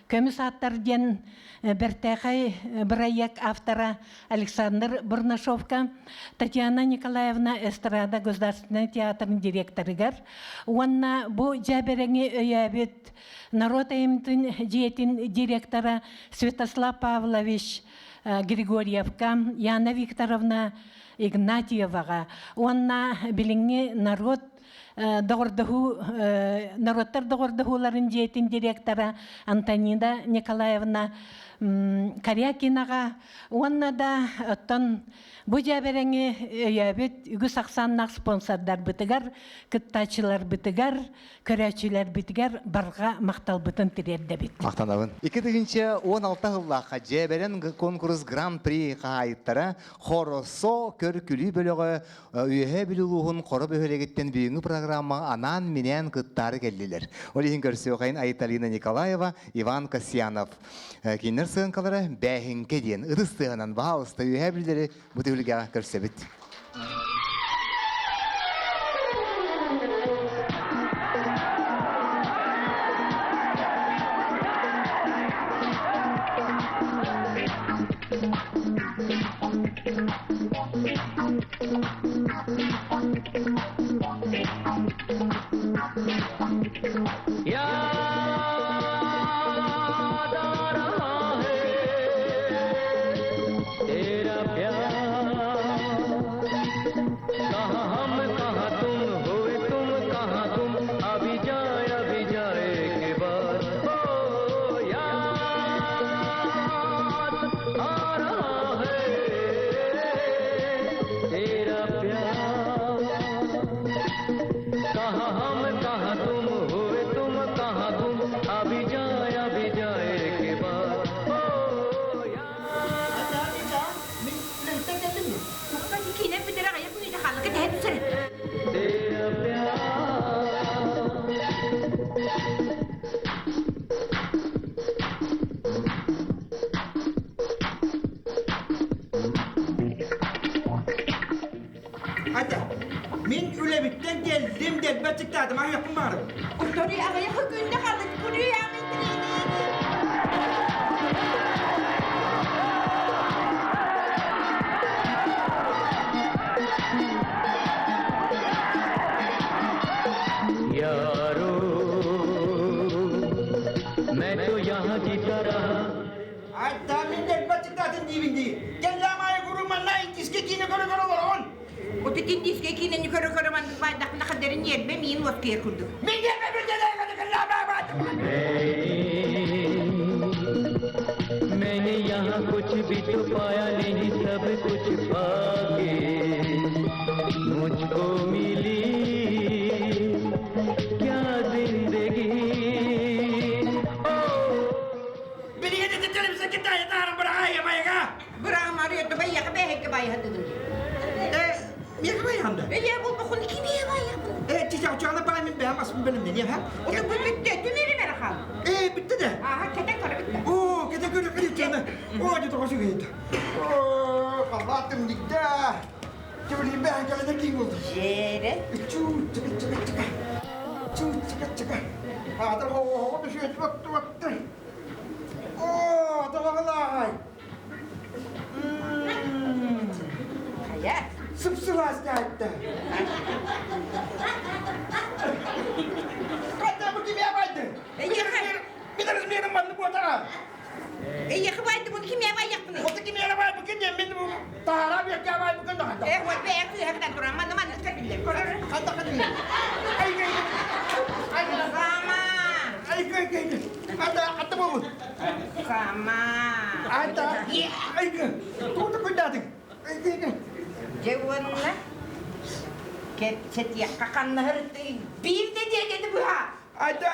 Көмүс ааттар диэн бэртээхэй бырайыак автора Александр Бурнашовка, Татьяна Николаевна Эстрада государственнай театрын директорыгар уонна бу дьээбэрэҥи өйөөбүт норуот айымньытын дьиэтин директора Святослав Павлович Григорьевка, Яна Викторовна Игнатьеваҕа уонна билиҥҥи норуот доҕордоһуу норуоттар доҕордоһууларын дьиэтин директора Антонида Николаевна Корякинаҕа уонна да оттон бу дьээбэрэҥи өйөөбүт үгүс ахсааннаах спонсордарбытыгар, кыттааччыларбытыгар көрөөччүлэрбитигэр барҕа махталбытын тириэрдэбит. Махтанабын. 2016 сыллаахха Дьээбэрэн конкурс Гран-при хаһаайыттара Хоросо көр-күлүү бөлөҕө Үөһээ Бүлүү улууһун Хоро бөһүөлэгиттэн бүгүҥҥү программаҕа анаан-минээн кыттаары кэллилэр. Ол иһин көрсүөхайын Айталина Николаева, Иван Касьянов. Кинилэр сыаҥкалара Бээһиҥкэ диэн ытыс тыаһынан баһаалыста Үөһээ Бүлүүлэри бу түһүлгэҕэ көрсөбүт. याद आ रहा है तेरा प्यार कहाँ हम कहाँ तुम हुए तुम कहाँ तुम अभी जाए अभी जाए के बाद ओ याद आ रहा है तेरा प्यार कहाँ हम कहाँ तुम हुए तुम कहाँ गुम अभी जाए अभी जाए के बाद ओ तेरा प्यार кэллим дэлбэт чыктаатым аһыахпын баҕарабын. Утары аҕыйах күндэ халыт курuyаамын यारो मैं तो यहाँ जीता रहा Айта мин дэлбэт чыктаатын диибин дии. Кэллэм аайы куруук манна иккискэ киинэ көрө-көрө олороҕун. Оту индийскэй киинэни көрө-көрө маннык баайдахпына хаддарын ньиэрбэ миин уоскуйар курдук. Мин ньиэрбэ मैंने यहाँ कुछ भी तो पाया नहीं सब कुछ पाके मुझको मिली क्या जिंदगी Билигин ити телевизор китайы таһарын быраҕаайа майга. Быраҕымары өттө байяха бэһэкке байхатыгын. Миэхэ байханда. Ээ булбахун кимиэ байхабын. Ээ чичаучаана баай мин бэйэм аспын бэлэмнэниэм ха. Оту бу бүттэ түнэри бэрэ хаал. Ээ бүттэ да. Ааха кэтэн көрө бүттэ. Оо кэтэн көрө көрө Оо дьэ тоҕо сүгэйдэ. Оо халлаатым дигдэ. Кэбилин бэйэм кэлэнэ киин болду. Дьээрэ. Чуу чыка чыка чыка. Чуу чыка чыка. Аатар хоҕо түсүөт баттı баттı. Оо тоҕоҕолааҕай. Хайа. Сып-сылаас дээттэ. Хата бу кимиэ байды? Мин миэним манны буотаҕа. Эйиэхэ байды бу кимиэ байяхпыный? Оту кимиэ бай бу ким мин бу таһара биэккэ бай бу ким да. Э вот бэйэҥ кыыһа туран манны манны кэлбиллэр. Ханна кэлбиллэр? Ай ай ай Сама. Ай ай ай. Ата ата бу. Сама. Ата. Ай туут куйдаатык. Ай ай. Дьэ уонна кэпсэтиэххэ ханнаһырытый биир нэдиэлэни быһа. Ата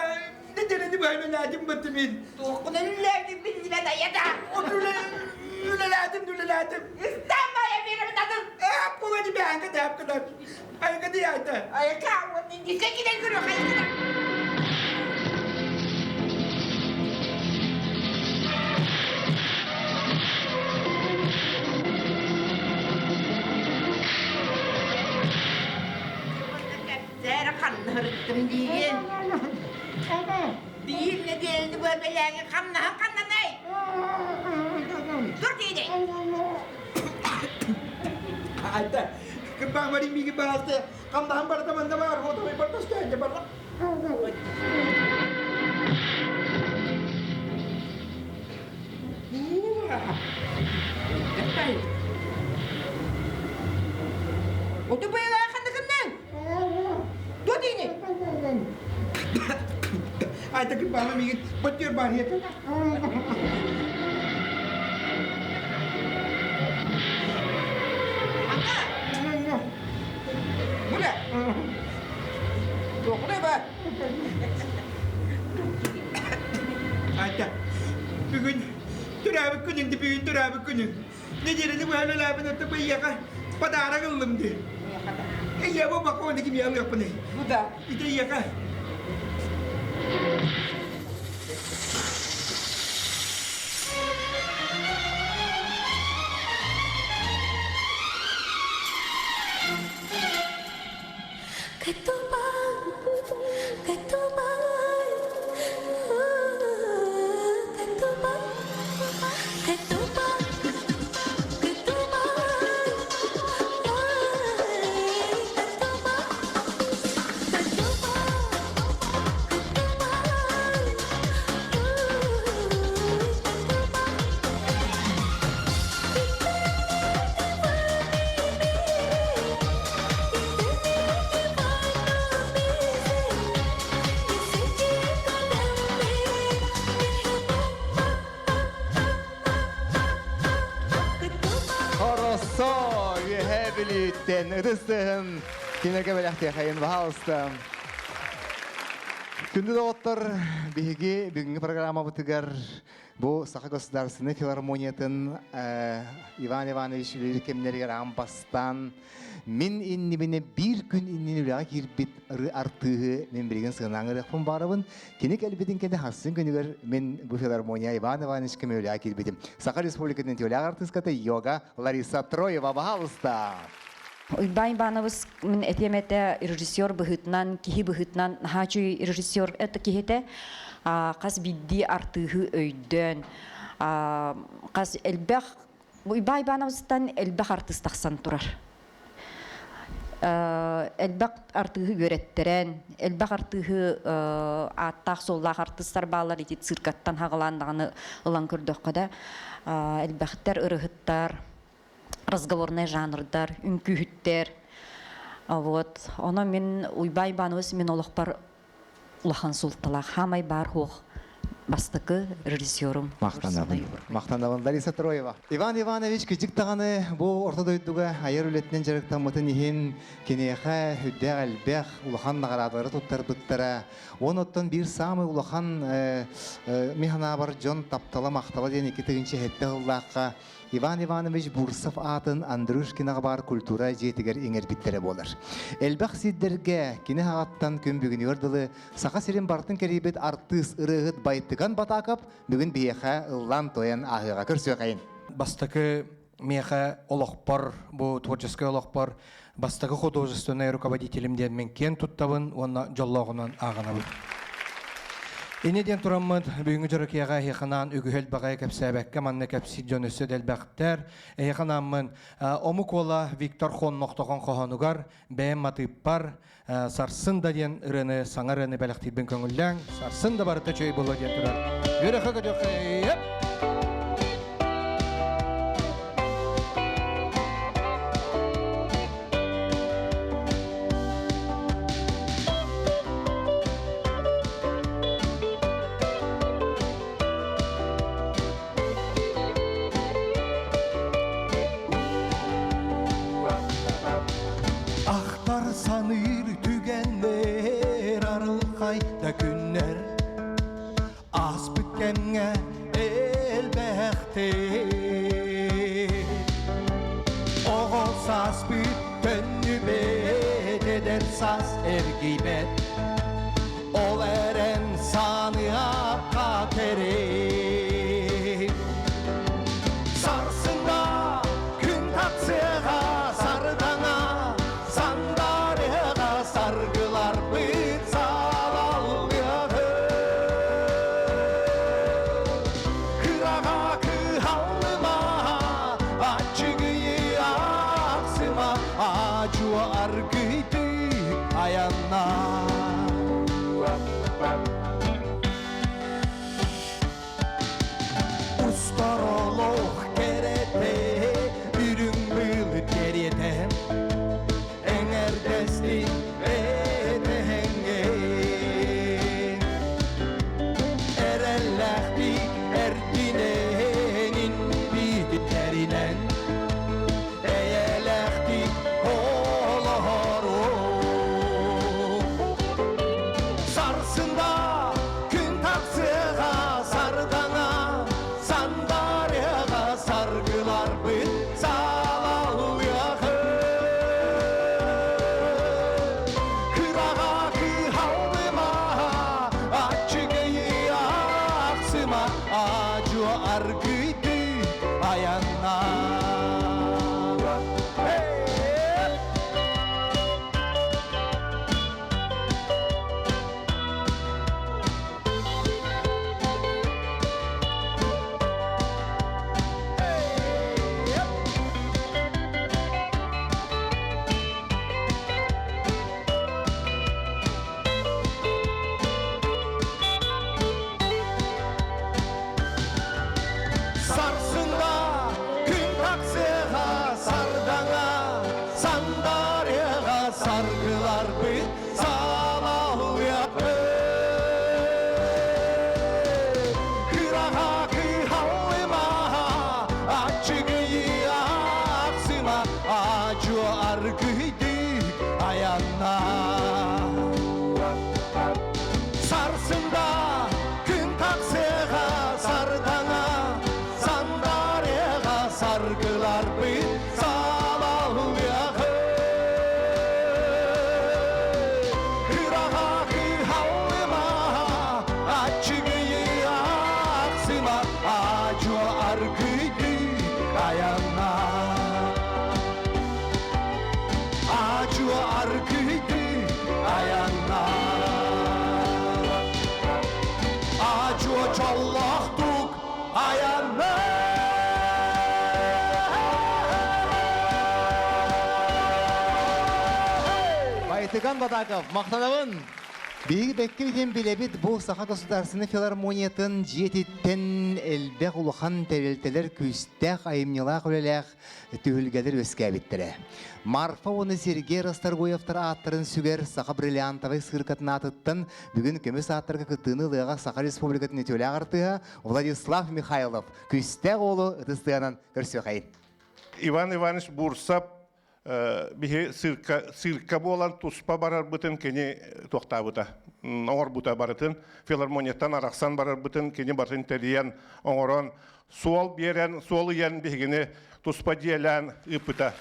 нэдиэлэни быһа үлэлээтим баттымин. Туоххун үлэлээтим биллибэт айата. Үлэлээтим үлэлээтим. Ыстааммайа биэрэбин атын. Ээ була ди бээнгэ дээп кыдар. Айга ди айта. Айка уонна индийскэй киинэ көрүөх айыкына. Кэпсээр ханнаһырыттым диигин. Биир нэдиэлэни быһа бэлээҥи хамнаһын ханнанай? Тур киинэй. Айта, кырбаамари миги баасты, хамнаһын барда манна бар, хотобой бардас кээнде барда. Оту быйылаа ханныкыннан? Ту диини. Айта кырбаама миги баттыр бар хетэ. Ата. Була. Туохуна ба? Айта, бүгүн төрөөбүт күнүҥ ди бүгүн төрөөбүт күнүҥ. Нэдиэлэни быһа үлэлээбин отто быйыаха подарок ыллым ди. Ийэ бу баконы ким ялыахпыный? Бу да. Ити ийэхэ. Хорошо, үөһээ Бүлүүттэн ытыстыһын кинилэргэ бэлэхтиэхэйин, пожалуйста. Күндү доҕоттор, биһиги бүгүҥҥү программабытыгар бу Саха государственнай филармониятын Иван Иванович үлэлиир кэмнэригэр аан бастаан мин иннибинэ биир күн иннин үлэҕэ киирбит артыыһы мин билигин сыанаан ырыахпын баарабын. Кини кэлбитин кэннэ хассын күнүгэр мин бу филармония Иван Ивановичка үлэҕэ киирбитим. Саха Республикатын түүлээх артыыската йога Лариса Троева, пожалуйста. Уйбаан Иванович мин этиэм этэ режиссер быһыытынан, киһи быһыытынан наһаа үчүгэй режиссер это киһитэ. Хас биирдии артыыһы өйдөөн, хас элбэх Уйбаан Ивановичтан элбэх артыыс тахсан турар. Элбэх артыыһы үөрэттэрэн, элбэх артыыһы ааттаах-суоллаах артыыстар бааллар ити циркаттан хаҕалаан даҕаны ылан көрдөххө да элбэхтэр ырыһыттар, разговорнай жанрдар, үҥкүүһүттэр. Вот. Онон мин Уйбаан Иванович мин олохпор улахан суолталаах хаамай баар хуох бастакы режиссерум. Махтанабын. Махтанабын Лариса Троева. Иван Иванович кыдьык даҕаны бу орто дойдуга айар үлэтинэн дьарыктаммытын иһин киниэхэ үрдээх элбэх улахан наҕараадалары туттарбыттара. Уон оттон биир саамай улахан миханаабар дьон таптала махтала диэн 2007 сыллаахха Иван Иванович Бурсов аатын Андрюшкинаҕа баар культура дьиэтигэр иҥэрбиттэрэ буолар. Элбэх сирдэргэ кини аҕаттан күн бүгүнүгэр дылы Саха сирин барытын кэрийбит артыыс ырыаһыт Байтыган Батаакап бүгүн биһиэхэ ыллаан-туойан ааһыаҕа көрсүөхэйин. Бастакы миэхэ олохпор, бу творческай олохпор бастакы художественный руководителим диэн мин киэн туттабын уонна дьоллооҕунан ааҕынабын. Ини диэн тураммыт бүгүҥҥү дьоро эһиэхэ үгүһү элбэҕи кэпсээбэккэ манна кэпсиир дьон өссө да элбэхтэр. Эһиэхэ анааммын омук уола Виктор Хоннохтохон хоһоонугар бэйэм матыыппар сарсын да диэн ырыаны саҥа ырыаны бэлэхтиирбин көҥүллээҥ. Сарсын да барыта үчүгэй буолуо диэн турар. Үөрэххэ көтүөххэ. Ахтар саныыр түгэннэр арылхай да күннэр Ааспыт кэмҥэ элбэхтик Оҕо сааспыт төннүбэт эдэр саас эргийбэт Ол эрэн саныахха кэрэ Сарсында күн тахсыаҕа сардаҥа Сандарыаҕа саргыларбыт салаллыаҕы Кыраҕа кыһаллыма аччыгыйы ахсыма Ачуа аргыйды аянна Устар олох кэрэтэ үрүҥ быылы кэриэтэ эҥэрдэстин этэҥҥэ эрэллээхтик эрдинэн инбииттэринэн эйэлээхтик олору Сарсында күн тахсыаҕа сардаҥа сандарыаҕа саргыларбыт салаллыаҕы Кыраҕа кыһаллыма аччыгыйы ахсыма ажуа аргыйды аянна Сарсында күн тахсыаҕа сардаҥа сандарыаҕа саргыларбыт салаллыахпыт Кыраҕа кыһаллыма аччыгыйы ахсыма ачуо аргыйды аянна Сарсында күн тахсыаҕа сардаҥа сандарыаҕа саргыларбыт салаллыаҕы Кыраҕа кыһаллыма аччыгыйы ахсыма ачуо аргыйды аянна. Жоллоқтук аянна. Байтыган Бадаков, мақтанабын! Биһиги бэккэ билэн билэбит бу Саха государственнай филармониятын дьиэтиттэн элбэх улахан тэрилтэлэр күүстээх айымньылаах үлэлээх түһүлгэлэр үөскээбиттэрэ. Марфа уонна Сергей Расторгуевтар ааттарын сүгэр Саха бриллиантовай сыыркатын аатыттан бүгүн көмүс ааттарга кыттыыны ылыаҕа Саха Республикатын үтүөлээх артыыһа Владислав Михайлов күүстээх уолу ытыс тыанан көрсүөхэйин. Иван Иванович Бурсов биһи цирка, цирка буолан туспа барарбытын кини туохтаабыта, оҥорбута барытын, филармонияттан арахсан барарбытын кини барытын тэрийэн, оҥорон, суол биэрэн, суол ыйан биһигини туспа дьиэлээн ыыппыта.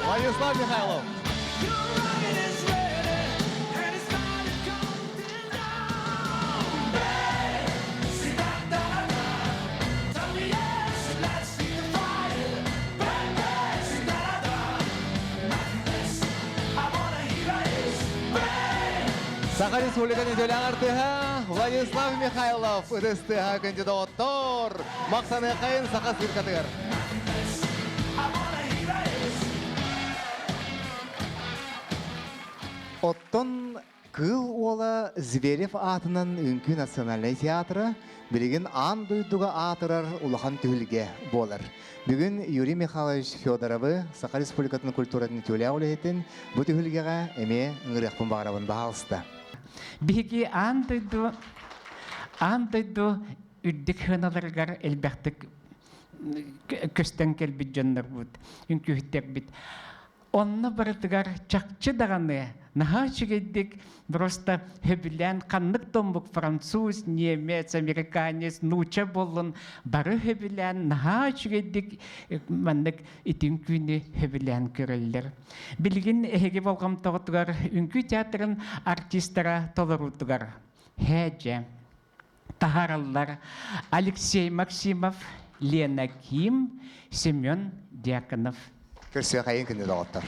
Владислав Михайлов. Саха Республикатын төлөң артыһа Владислав Михайлов ытыстыһа кандидаттор Махсаныхайын Саха циркатыгар. Оттон Кыыл Уола Зверев аатынан Үҥкүү национальнай театра билигин аан дойдуга аатырар улахан түһүлгэ буолар. Бүгүн Юрий Михайлович Федоровы Саха Республикатын культуратын үтүөлээх үлэһитин бу түһүлгэҕэ эмиэ ыҥырыахпын баҕарабын баһаалыста. Биһиги аан дойду аан дойду үрдүк сыаналарыгар элбэхтик көстөн кэлбит дьоннорбут, үҥкүүһүттэрбит. Онно барытыгар чахчы даҕаны наһаа үчүгэйдик просто сөбүлээн ханнык да омук француз, немец, американец, нууча буоллун бары сөбүлээн наһаа үчүгэйдик маннык ити үҥкүүнү сөбүлээн көрөллөр. Билигин эһиги болҕомтоҕутугар үҥкүү театрын артистара толоруутугар һээдьэ таһаараллар Алексей Максимов, Лена Ким, Семен Дьяконов. Көрсүөхайын күндү доҕоттор.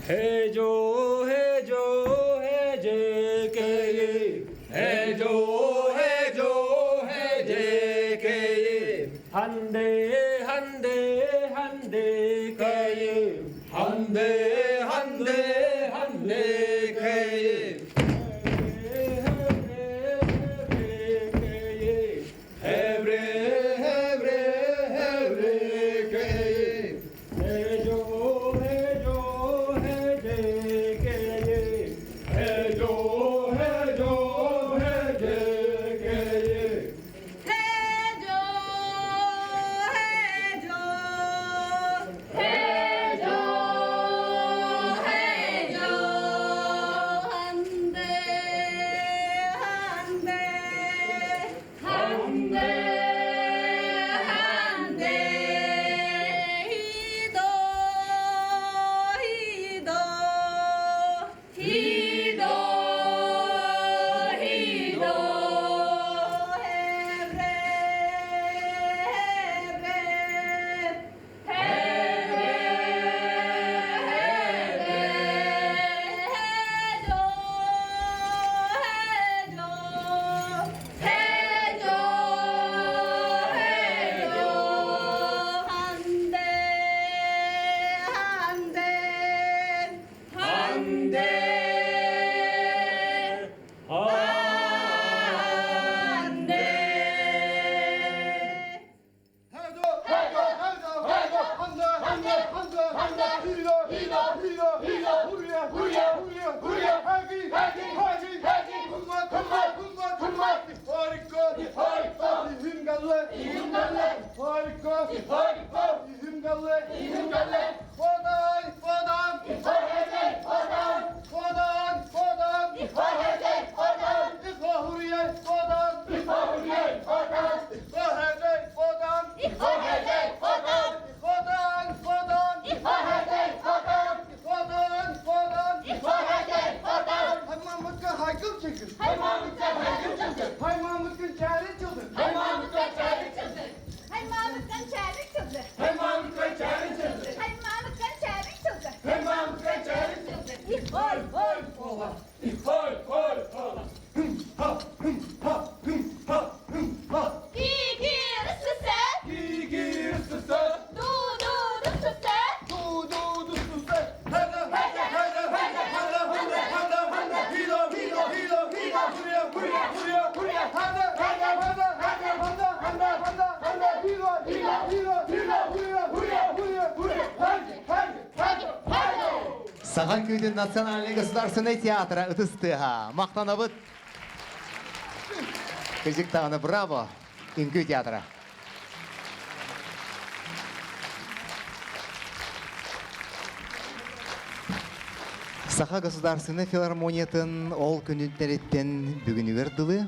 Hejo hejo heje keye Hejo hejo heje keye Hande hande hande keye Hande hande hande keye Hebre hebre hebre keye Hejo hejo heje keye Hejo hejo heje keye Hejo, hejo, hejo, hejo, hande, hande, hande, hande, hido, hido, hido, hido, hebre, hebre, Сахан күйдін Национальный государственный театра ытыстыға. Мақтанабыт. Кыжык тағаны браво. Үңкүй театра. Саха государственный филармониятын ол күнүннериттен бүгүнүгер дылы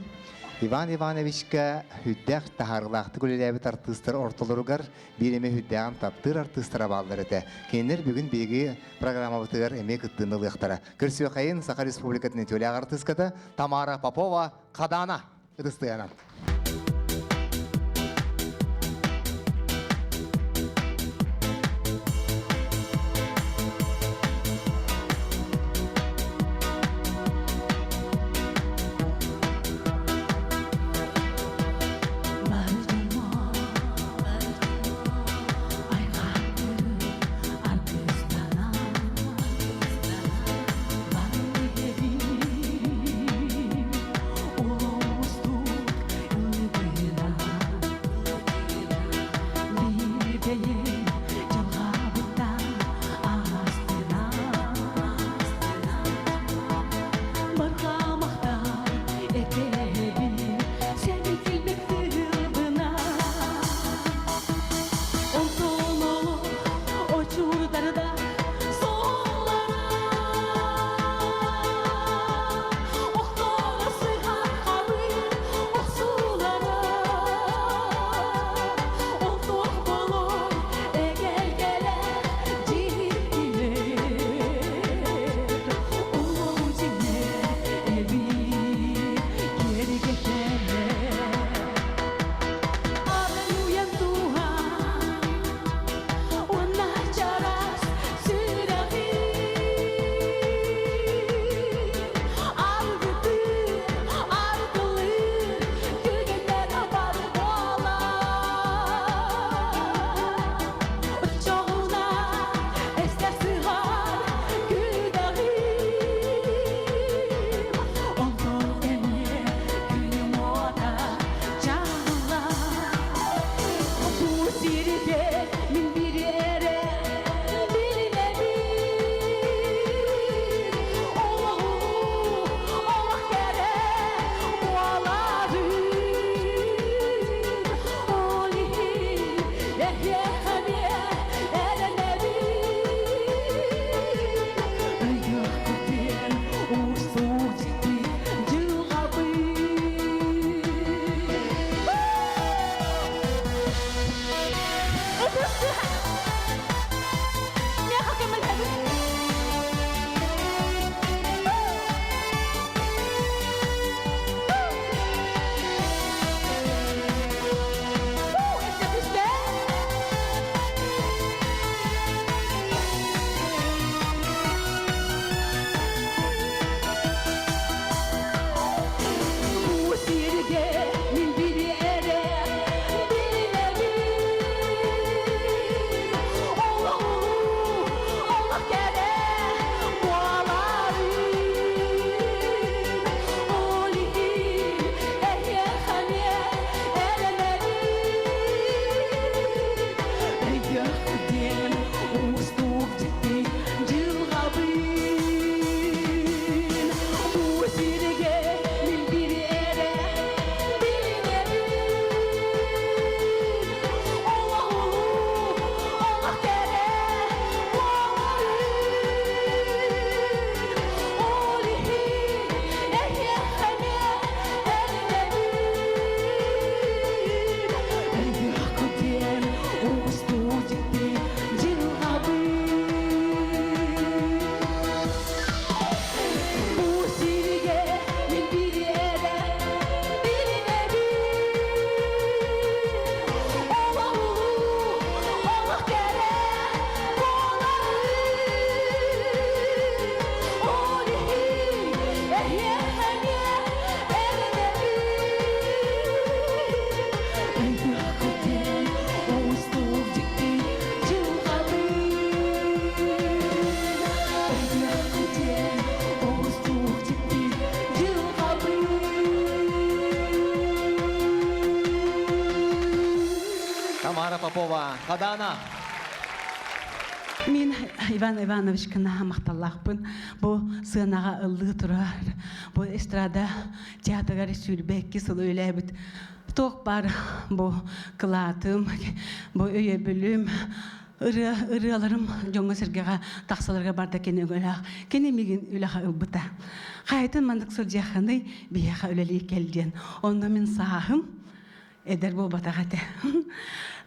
Иван Ивановичка хүддэх тахарлаахты күлелээбит артыыстар ортолоругар биир эмэ хүддэҕин таптыыр артыыстара бааллар этэ. Кинилэр бүгүн биһиги программабытыгар эмиэ кыттыыны ылыахтара. Көрсүөхайын Саха Республикатын үтүөлээх артыыската Тамара Попова Хадана ытыстыганан. Улуустук Хадана. Мин Иван Ивановичка наһаа махталлаахпын. Бу сыанаҕа ыллыы турар, бу эстрада театрыгар 22 сыл үлэлээбит туох баар бу кылаатым, бу өйөбүлүм, ырыа, ырыаларым дьоҥҥо-сэргэҕэ тахсаларга барда кини өҥөлөөх. Кини миигин үлэҕэ ылбыта. Хайатын маннык сылдьыаххыный, биһиэхэ үлэлии кэл диэн. Онно мин сааһым эдэр буолбатах этэ.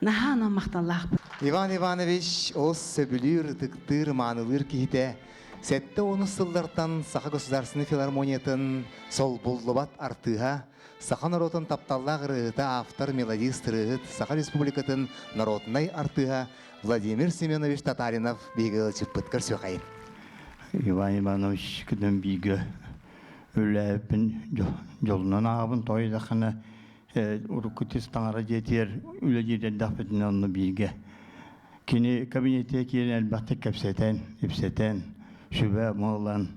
Наһаа анан махталлаахпын. Иван Иванович олус сөбүлүүр, ытыктыыр, маанылыыр киһитэ. 70 сыллартан Саха государственнай филармониятын солбуллубат артыыһа, Саха норуотун тапталлаах ырыаһыта, автор, мелодист, ырыаһыт, Саха Республикатын народнай артыыһа Владимир Семенович Татаринов биһиги ыалдьыппыт көрсүөхайын. Иван Иванович күнүн бииргэ үлээппин дьолунан ааҕабын тоойдаххына урукку тис таҥара дьиэтигэр үлэлиир эрдэхпитинэ онно бииргэ кини кабинетыгар киирэн элбэхтик кэпсэтэн, ипсэтэн, сүбэ ылан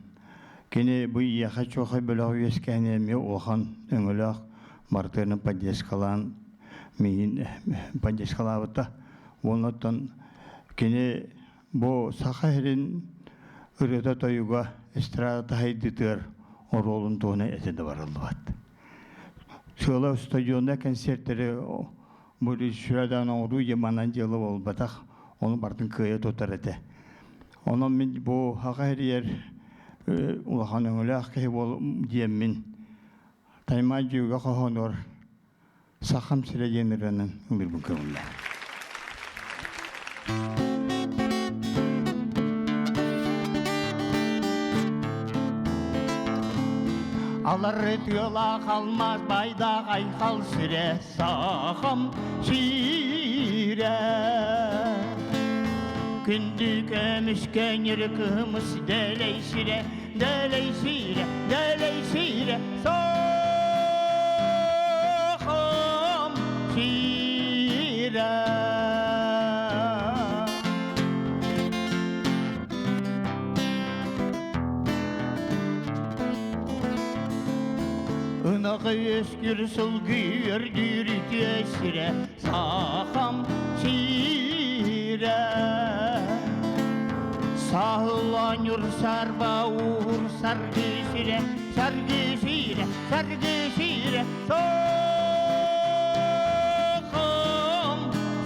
Кини бу ийэхэ чуохай бөлөх үөскээн эмиэ улахан өҥөлөөх барытыны поддержкалаан миигин поддержкалаабыта. Уонна оттон кини бу Саха сирин ырыата-тойуга эстрада таһайдытыгар оруолун туһунан этэ да барыллыбат. Сыала стадионна концертэри бу режиссердаан оҥоруу диэн манан дьыала буолбатах, ону барытын кыайа тутар этэ. Онон мин бу Саха сиригэр улахан өҥөлөөх киһи буол диэммин Таймаа дьүөгэ хоһоонугар Сахам сирэ диэн ырыанан ыллыырбын көҥүллээх. Алар тыалаах алмаас байдаах айхал сирэ Сахам сирэ Күндү көмүскэ ньыры кыһымыс дэлэй сирэ дэлэй сирэ дэлэй сирэ Сахам сирэ Ынах үөскүр сылгы үөрдүүр үтүө сирэ Сахам сирэ Саһыланьыр сарба уур саргы сирэ Саргы сирэ, саргы сирэ Сахам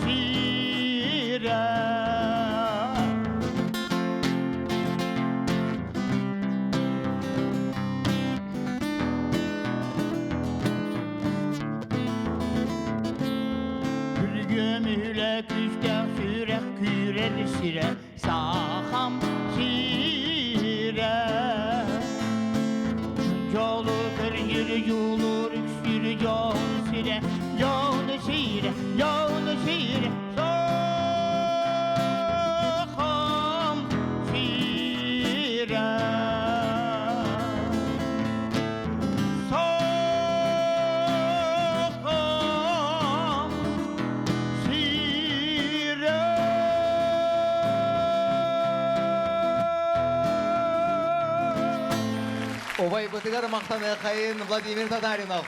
сирэ Күлгөм үлэ күүстээх сүрэх күүрэр сирэ Сахам сирэ Дьолу көрүнүр дьулуур үксүүр дьоһун сирэ Дьоһун сирэ, дьоһун сирэ Сахам сирэ Сахам сирэ Убайбытыгар махтаныахайын Владимир Татаринов.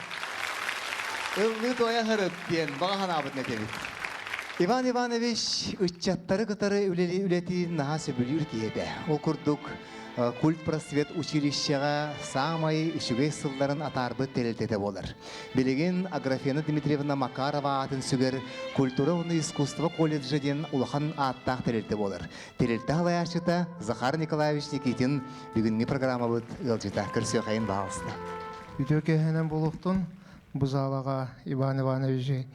Ыллыы туойа сырыт диэн баҕа санаабытын этэбит. Иван Иванович ыччаттары кытары үлэтин наһаа сөбүлүүр киһи этэ. Ол курдук культпросвет училищеҕа саамай үчүгэй сылларын атаарбыт тэрилтэтэ буолар. Билигин Аграфена Дмитриевна Макарова аатын сүгэр культура уонна искусство колледжа диэн улахан ааттаах тэрилтэ буолар. Тэрилтэ салайааччыта Захар Николаевич Никитин бүгүҥҥү программабыт ыалдьыта. Көрсүөхайын баҕалыста. Үтүө киэһэнэн буолуохтун. Бу залаҕа Иван Ивановичи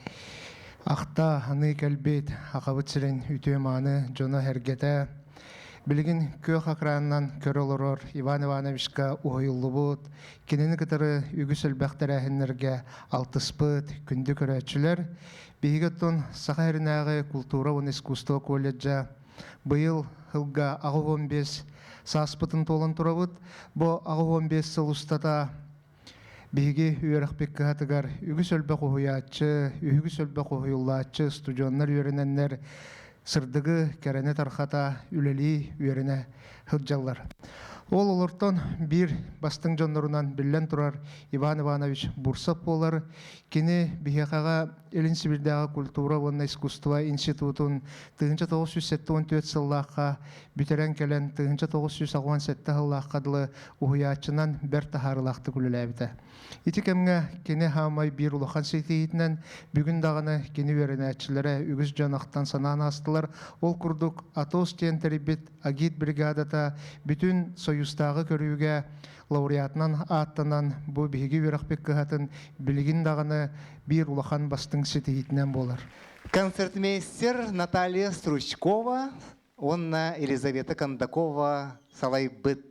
ахта аныы кэлбит Акабыт сирин үтүө-мааны дьоно-сэргэтэ билигин күөх экранынан көрө олорор Иван Ивановичка уһуйуллубут, кинини кытары үгүс элбэх тэрээһиннэргэ алтыспыт күндү көрөөччүлэр, биһиги оттон Саха сиринээҕи култуура уонна искусство колледжа быйыл сылга 85 сааспытын туолан турабыт. Бу 85 сыл устата Биһиги үөрэхпит кыһатыгар үгүс элбэх уһуйааччы, үгүс элбэх уһуйуллааччы студеннар үөрэнэннэр сырдыгы, кэрэни тархата, үлэлии, үөрэнэ сылдьаллар. Ол олортон биир бастыҥ дьоннорунан биллэн турар Иван Иванович Бурсов буолар. Кини биһиэхэҕэ Илин Сибирдээҕи культура уонна искусство институтун 1974 сыллаахха бүтэрэн кэлэн 1987 сыллаахха дылы уһуйааччынан бэрт таһаарыылаахтык үлэлээбитэ. Ити кэмҥэ кини хаамай биир улахан ситиһиитинэн бүгүн даҕаны кини үөрэнээччилэрэ үгүс дьон ахтан санаан аастылар. Ол курдук Атос диэн тэрийбит агит бригадата бүтүн Союзтааҕы көрүүгэ лауреатынан ааттанан бу биһиги үөрэхпит кыһатын билигин даҕаны биир улахан бастыҥ ситиһиитинэн буолар. Концертмейстер Наталья Стручкова уонна Елизавета Кондакова салайбыт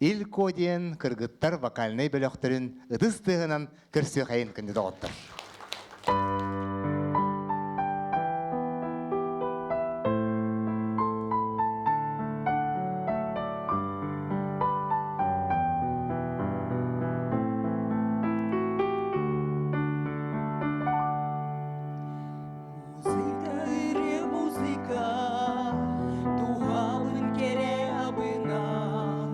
Ил-Ко диэн кыргыттар вокальнай бөлөхтөрүн ытыс тыаһынан көрсүөхайын күндү доҕоттор. Музыка, ырыа музыка, туһалын кэрэ абынан,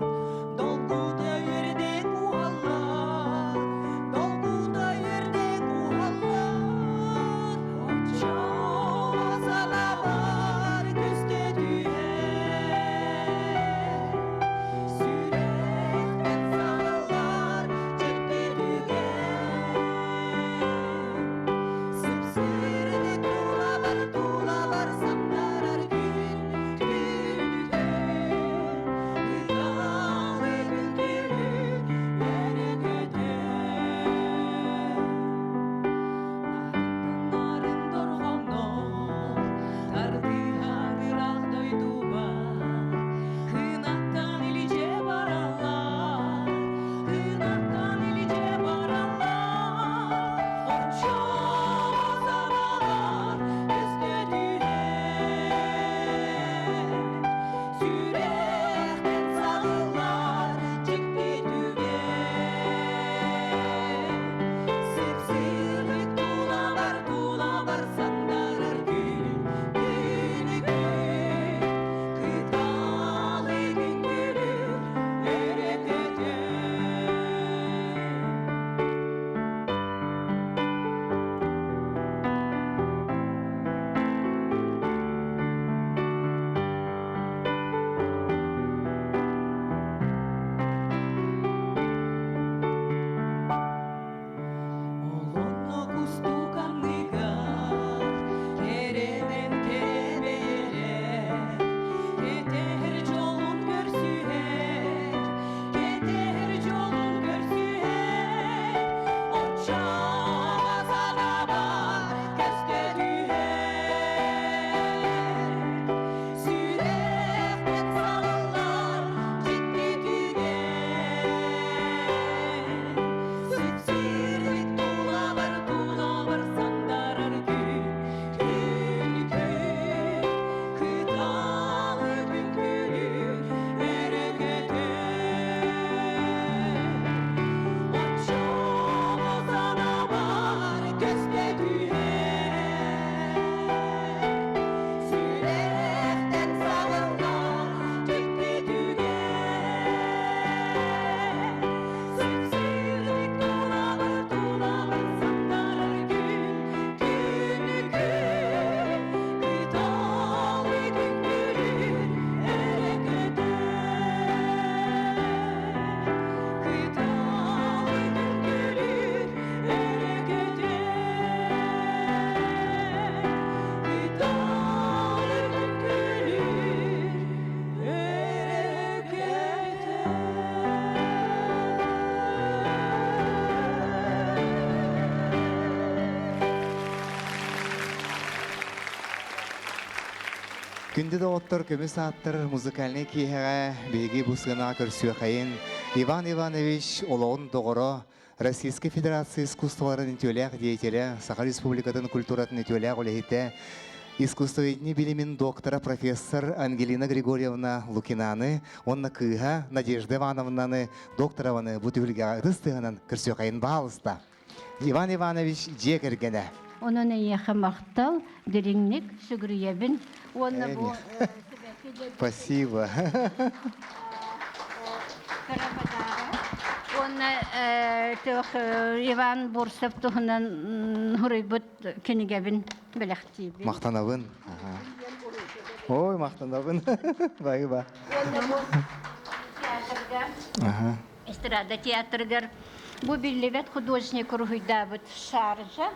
долгута үөрдэ куһаллар, долгута үөрдэ куһаллар, оччоҕо санаабар көстө түһэр, сүрэхтэн саҕаллар дьикти түгэн. Сыпсырды тулабар, тулабар самнарар күн, күн, Ыталы күн өрө көтөр. Нарын дорҕоҥнор, тардыһар ыраах дойдубар, Кынаттан илдьэ бараллар, кынаттан илдьэ бараллар, Оччоҕо санаалар өстө түһэр, сүрэхтэн саҕыллар дьикти түгэн. Сып-сырдык тулабар, тулабар сандарар күн, күн, күн, Кыталы күн күлүр, өрө көтөр. Олонно кустук анныгар, кэрэнэн кэрэ кэтэһэр дьолун көрсүһэр, кэтэһэр дьолун көрсүһэр, оччоҕо санаабар көстө түһэр. Сүрэхпит салаллар дьикти түгэн. Сипсирдик тулабар, тулабар сандарар күн, күн, күн, кыталы күн күлүр, өрө көтөр. Оччоҕо санаабар көстө түһэр. Сүрэхтэн саҕыллар дьикти түгэн. Сипсирдик тулабар, тулабар сандарар күн, күн, күн, кыталы күн күлүр, өрө көтөр. Кыталы күн күлүр, өрө көтөр. Кыталы күн күлүр, өрө көтөр. Күндү доҕоттор, көмүс ааттар музыкальнай киэһэҕэ биһиги бу сыанаҕа көрсүөххэйин Иван Иванович олоҕун доҕоро, Российскай Федерация искусстволарын үтүөлээх деятелэ, Саха Республикатын культуратын үтүөлээх үлэһитэ, искусствоведение билимин доктора, профессор Ангелина Григорьевна Лукинаны уонна кыыһа Надежда Ивановнаны докторованы бу түһүлгэҕэ ытыс тыаһынан көрсүөххэйин баалыста. Иван Иванович дьиэ кэргэнэ. Онон эйиэхэ махтал, дириҥник сүгүрүйэбин. Уонна бу Спасибо. Кыра подарок. Уонна төх Иван Бурцев туһунан хуруйбут кинигэбин бэлэхтиибин. Махтанабын. Ой, махтанабын. Бай-ба. Уонна бу театрга, эстрада театрыгар бу биллибэт художник уруһуйдаабыт шаржа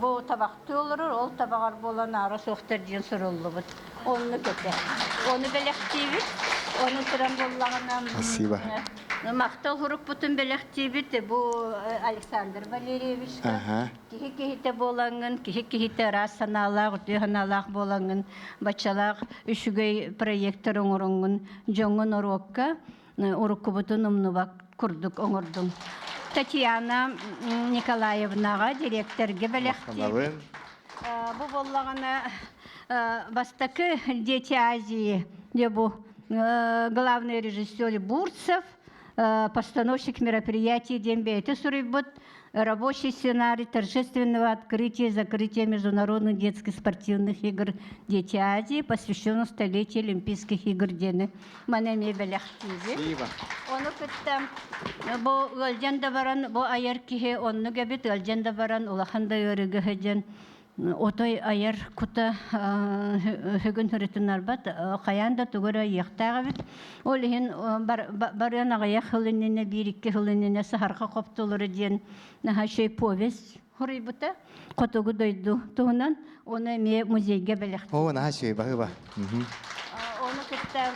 Бу табахтыы олорор, ол табаҕар буолан аара суохтар диэн суруллубут. Оннук этэ. Ону бэлэхтиибит. Ону туран буоллаҕына Спасибо. Махтал хурукпутун бэлэхтиибит бу Александр Валерьевичка. Киһи киһитэ буолаҥҥын, киһи киһитэ ыраас санаалаах, үтүө санаалаах буолаҥҥын, баччалаах үчүгэй проектор оҥороҥҥун, дьоҥҥун норуокка уруккубутун умнубат курдук оҥордум. Татьяна Николаевнаҕа дириэктэргэ бэлэхтиибит. Бу буоллаҕына бастакы Дети Азии, где бу главный режиссер Бурцев, постановщик мероприятий диэн бэйэтэ суруйбут Рабочий сценарий торжественного открытия и закрытия международных детских спортивных игр «Дети Азии», посвященных столетию Олимпийских игр диэни маны эмиэ бэлэхтиибит. Ону кытта бу ыалдьан да баран, бу айар киһи оннук эбит, ыалдьан да баран улахан да ыарыыга сылдьан отой айар кута бүгүн ырытынарбат хайаан да тугу эрэ ыйыахтаах эбит. Ол иһин барыан аҕыйах сыл иннинэ, биир-икки сыл иннинэ саһарҕа хоптулары диэн наһаа үчүгэй повесть хоруйбута. Хотугу дойду туһунан. Ону эмиэ музейга бэлэхтиир. Оо, наһаа үчүгэй, баһыыба. Ону кытта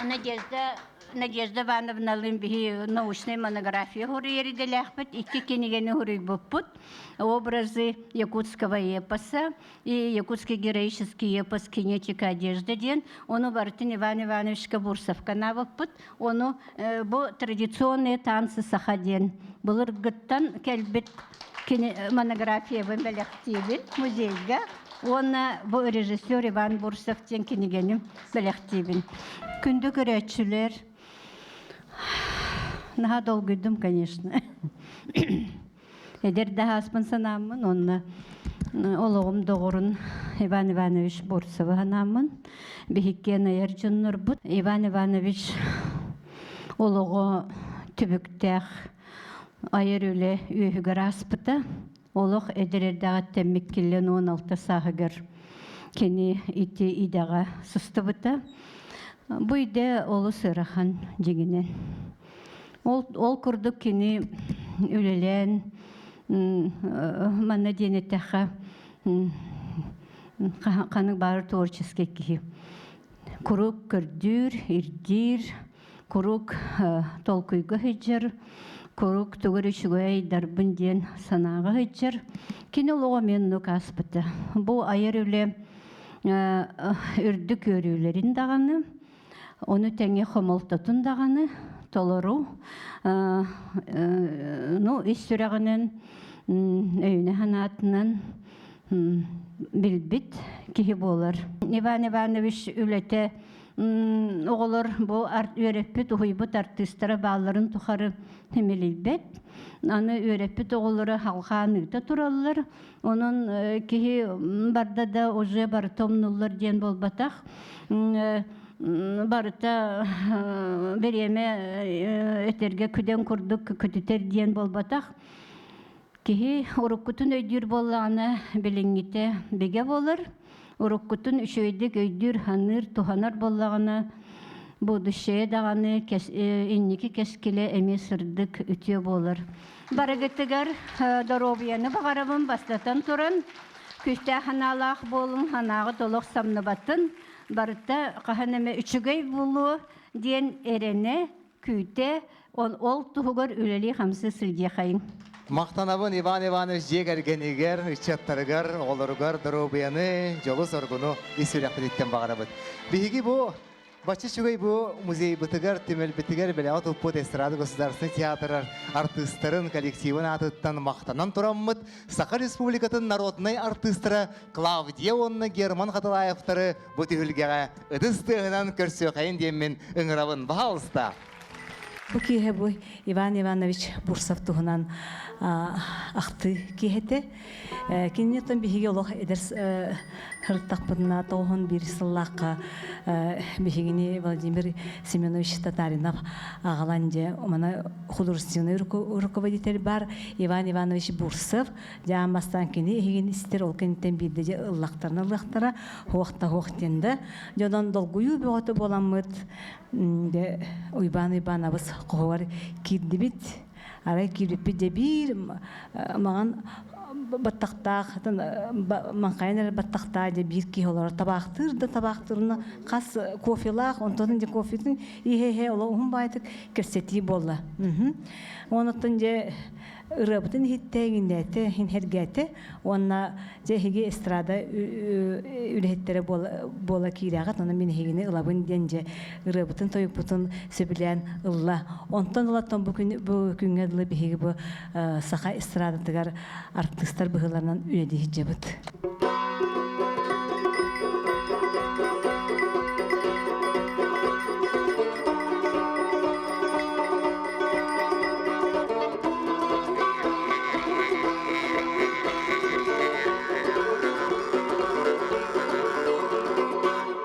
Надежда Надежда Ивановналыын биһи научнай монография хоруйар идэлээхпит. Икки кинигэни хоруйбуппут. Образы якутского эпоса и якутский героический эпос «Кинетика одежды» диэн. Ону барытын Иван Ивановичка Бурцевка анаабыппыт. Ону бу традиционные танцы саха диэн былыргыттан кэлбит монографиябын бэлэхтиибин музейга. Уонна бу режиссер Иван Бурцев диэн кинигэни бэлэхтиибин. Күндү көрөөччүлэр, наһаа долгуйдум, конечно. Эдэр да ааспын санааммын, онно олоҕум доҕорун Иван Иванович Бурцевы санааммын, биһиккиэн айар дьоннорбут. Иван Иванович олоҕо түбүктээх айар үлэ үөһүгэр ааспыта. Олох эдэр эрдэҕиттэн миккиллэн 16 сааһыгар кини ити идэҕэ сыстыбыта. Бу идэ олус ыарахан дьиҥинэн. Ол, ол курдук кини үлэлээн манна диэн эттэххэ ханнык баар творческий киһи. Куруук көрдүүр, ирдиир, куруук толкуйга сылдьар, куруук тугу эрэ үчүгэй айдарбын диэн санааҕа сылдьар. Кини олоҕо эмиэ оннук ааспыта. Бу айар үлэ үрдүк үөрүүлэрин даҕаны, ону тэҥэ хомолтотун даҕаны толору ну ис сүрэҕинэн өйүнэ-санаатынан билбит киһи буолар. Иван Иванович үлэтэ оҕолор бу үөрэппит, уһуйбут артыыстара баалларын тухары симэлийбэт. Аны үөрэппит оҕолоро халҕаан ыыта тураллар. Онон киһи барда да уже барыта умнуллар диэн буолбатах. Барыта бириэмэ этэргэ күдэн курдук көтүтэр диэн буолбатах. Киһи уруккутун өйдүүр буоллаҕына, билиҥҥитэ бигэ буолар. Уруккутун үчүгэйдик өйдүүр, саныыр, туһанар буоллаҕына, будущее даҕаны инники кэскилэ эмиэ сырдык, үтүө буолар. Барыгытыгар доруобуйаны баҕарабын бастатан туран, күүстээх санаалаах буолуҥ, санааҕыт олох самныбатын, барыта хаһан эмэ үчүгэй буолуо диэн эрэнэ, күүтэ, ол, ол туһугар үлэлии-хамсыы сылдьыахайыҥ. Махтанабын Иван Иванович дьиэ кэргэнигэр, ыччаттарыгар, оҕолоругар доруобуйаны, дьолу-соргуну ис сүрэхпититтэн баҕарабыт. Биһиги бу бачча үчүгэй бу музейбытыгар, түмэлбитигэр бэлэҕи туппут эстрада государственный театр артыыстарын коллективын аатыттан махтанан тураммыт Саха Республикатын народнай артыыстара Клавдия уонна Герман Хатылаевтары бу түһүлгэҕэ ытыс тыаһынан көрсүөххэйин диэммин ыҥырабын. Баһаалыста! Бу киэһэ бу Иван Иванович Бурсов туһунан ахтыы киэһэтэ. Кинини оттон биһиги олох эдэр сырыттахпытына тоҕуһун биир сыллаахха биһигини Владимир Семенович Татаринов аҕалан дьэ мана художественный руководитель бар Иван Иванович Бурсов дьаан бастаан кини иһигин истэр ол кэнниттэн биирдэ дьэ ыллахтарына ылыахтара хуохта хуох диэн да дьонон долгуйуу бөҕөтө буоламмыт дьэ Уйбаан Уйбаанабыс хоһугар киирдибит арай киирбиппит дьэ биир маҥан баттахтаах маҥхайан эрэр баттахтаах дьэ биир киһи олорор табаахтыыр да табаахтыырына хас кофелаах онтон дьэ кофетын иһэ-иһэ олох уһун баайтык кэпсэтии буолла онуттан дьэ ырыабытын иһиттэ иҥиннээтэ иһэргээтэ уонна дьэ эһиги эстрада үлэһиттэрэ буола киирээҕит онон мин эһигини ылабын диэн дьэ ырыабытын тойукпутун сөбүлээн ылла онтон ылаттан бу күн бу күҥҥэ дылы биһиги бу саха эстрадатыгар артыыстар быһыыларынан үлэлии сылдьабыт.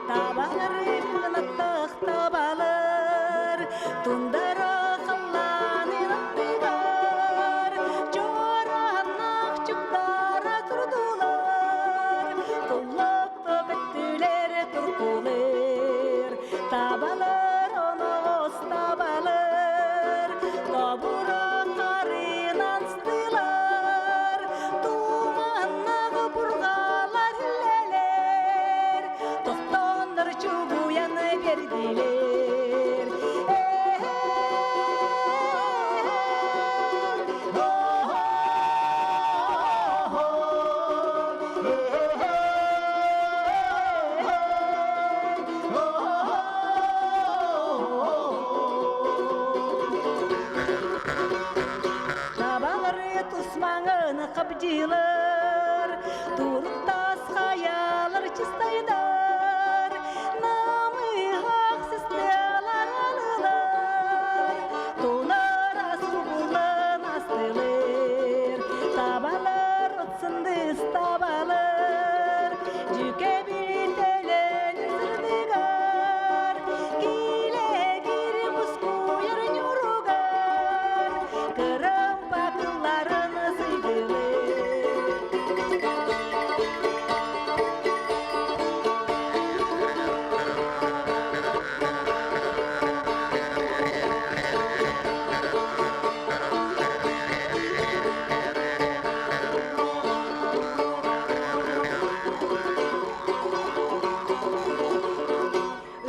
Табалары кынаттах табалар, тундара халлаанын аттыгар, чуорааннаах чугдара турдулар, туллукта бөттүлэр туркулар, табалар оноҕос табалар, тобура харынан стылар, туманнах бургалар үлэлэр, тохтоннор чугуян бердилер. Табалары тусмаңын қабдилар, туруктас хаялар чистайдар, намыһах систелар алылар, тулар асубулан астылыр, табалар отсындыс табалар, жүке билителен сырдыгар, килегир мускуйар нюругар, кырым пакылларын сыйдылыр.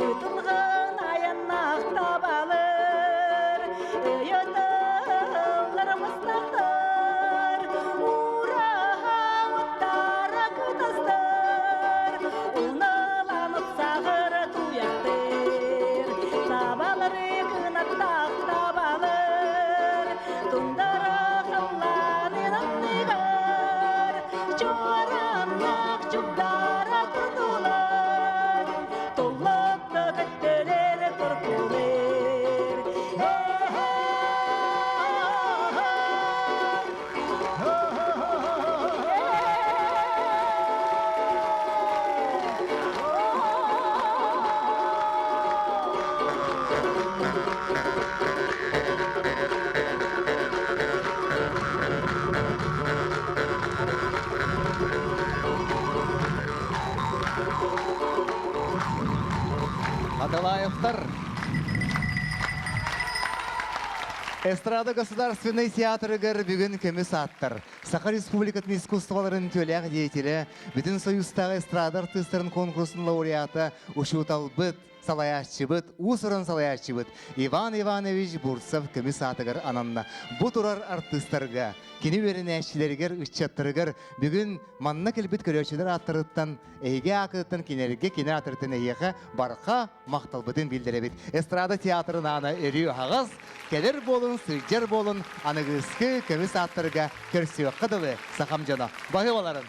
Ытылган аяннах табалар, ыйытыллар мыстахтар, ураһа уттара кытастар, уналанып сағыр туяқтыр, табалары кынаттах табалар, тундара халланын аттыгар, чуараннах чугдара турдулар, Толлокто көттөлөр туркулер. Аталаевтар. Эстрада государственный театрыгар бүгүн көмүс аттар. Саха Республикатын искусстволарын төләк деятелі, бүтүн союзтағы эстрада артыстарын конкурсының лауреаты Ушуталбыт салаяччыбыт, уус-уран салаяччыбыт Иван Иванович Бурцев көмүс аатыгар ананна. Бу турар артыстарга, кини үөрэнээччилэригэр, ыччаттарыгар бүгүн манна кэлбит көрөөччүлэр ааттарыттан, эһиги аакыттан кинилэргэ кини аатырыттан эһиэхэ барха махталбытын биллэрэбит. Эстрада театрын аана өрүү аһаҕас, кэлэр буолун, сылдьар буолун, аныгыскы көмүс ааттарга көрсүөххэ дылы сахам дьоно. Баһыыбаларын!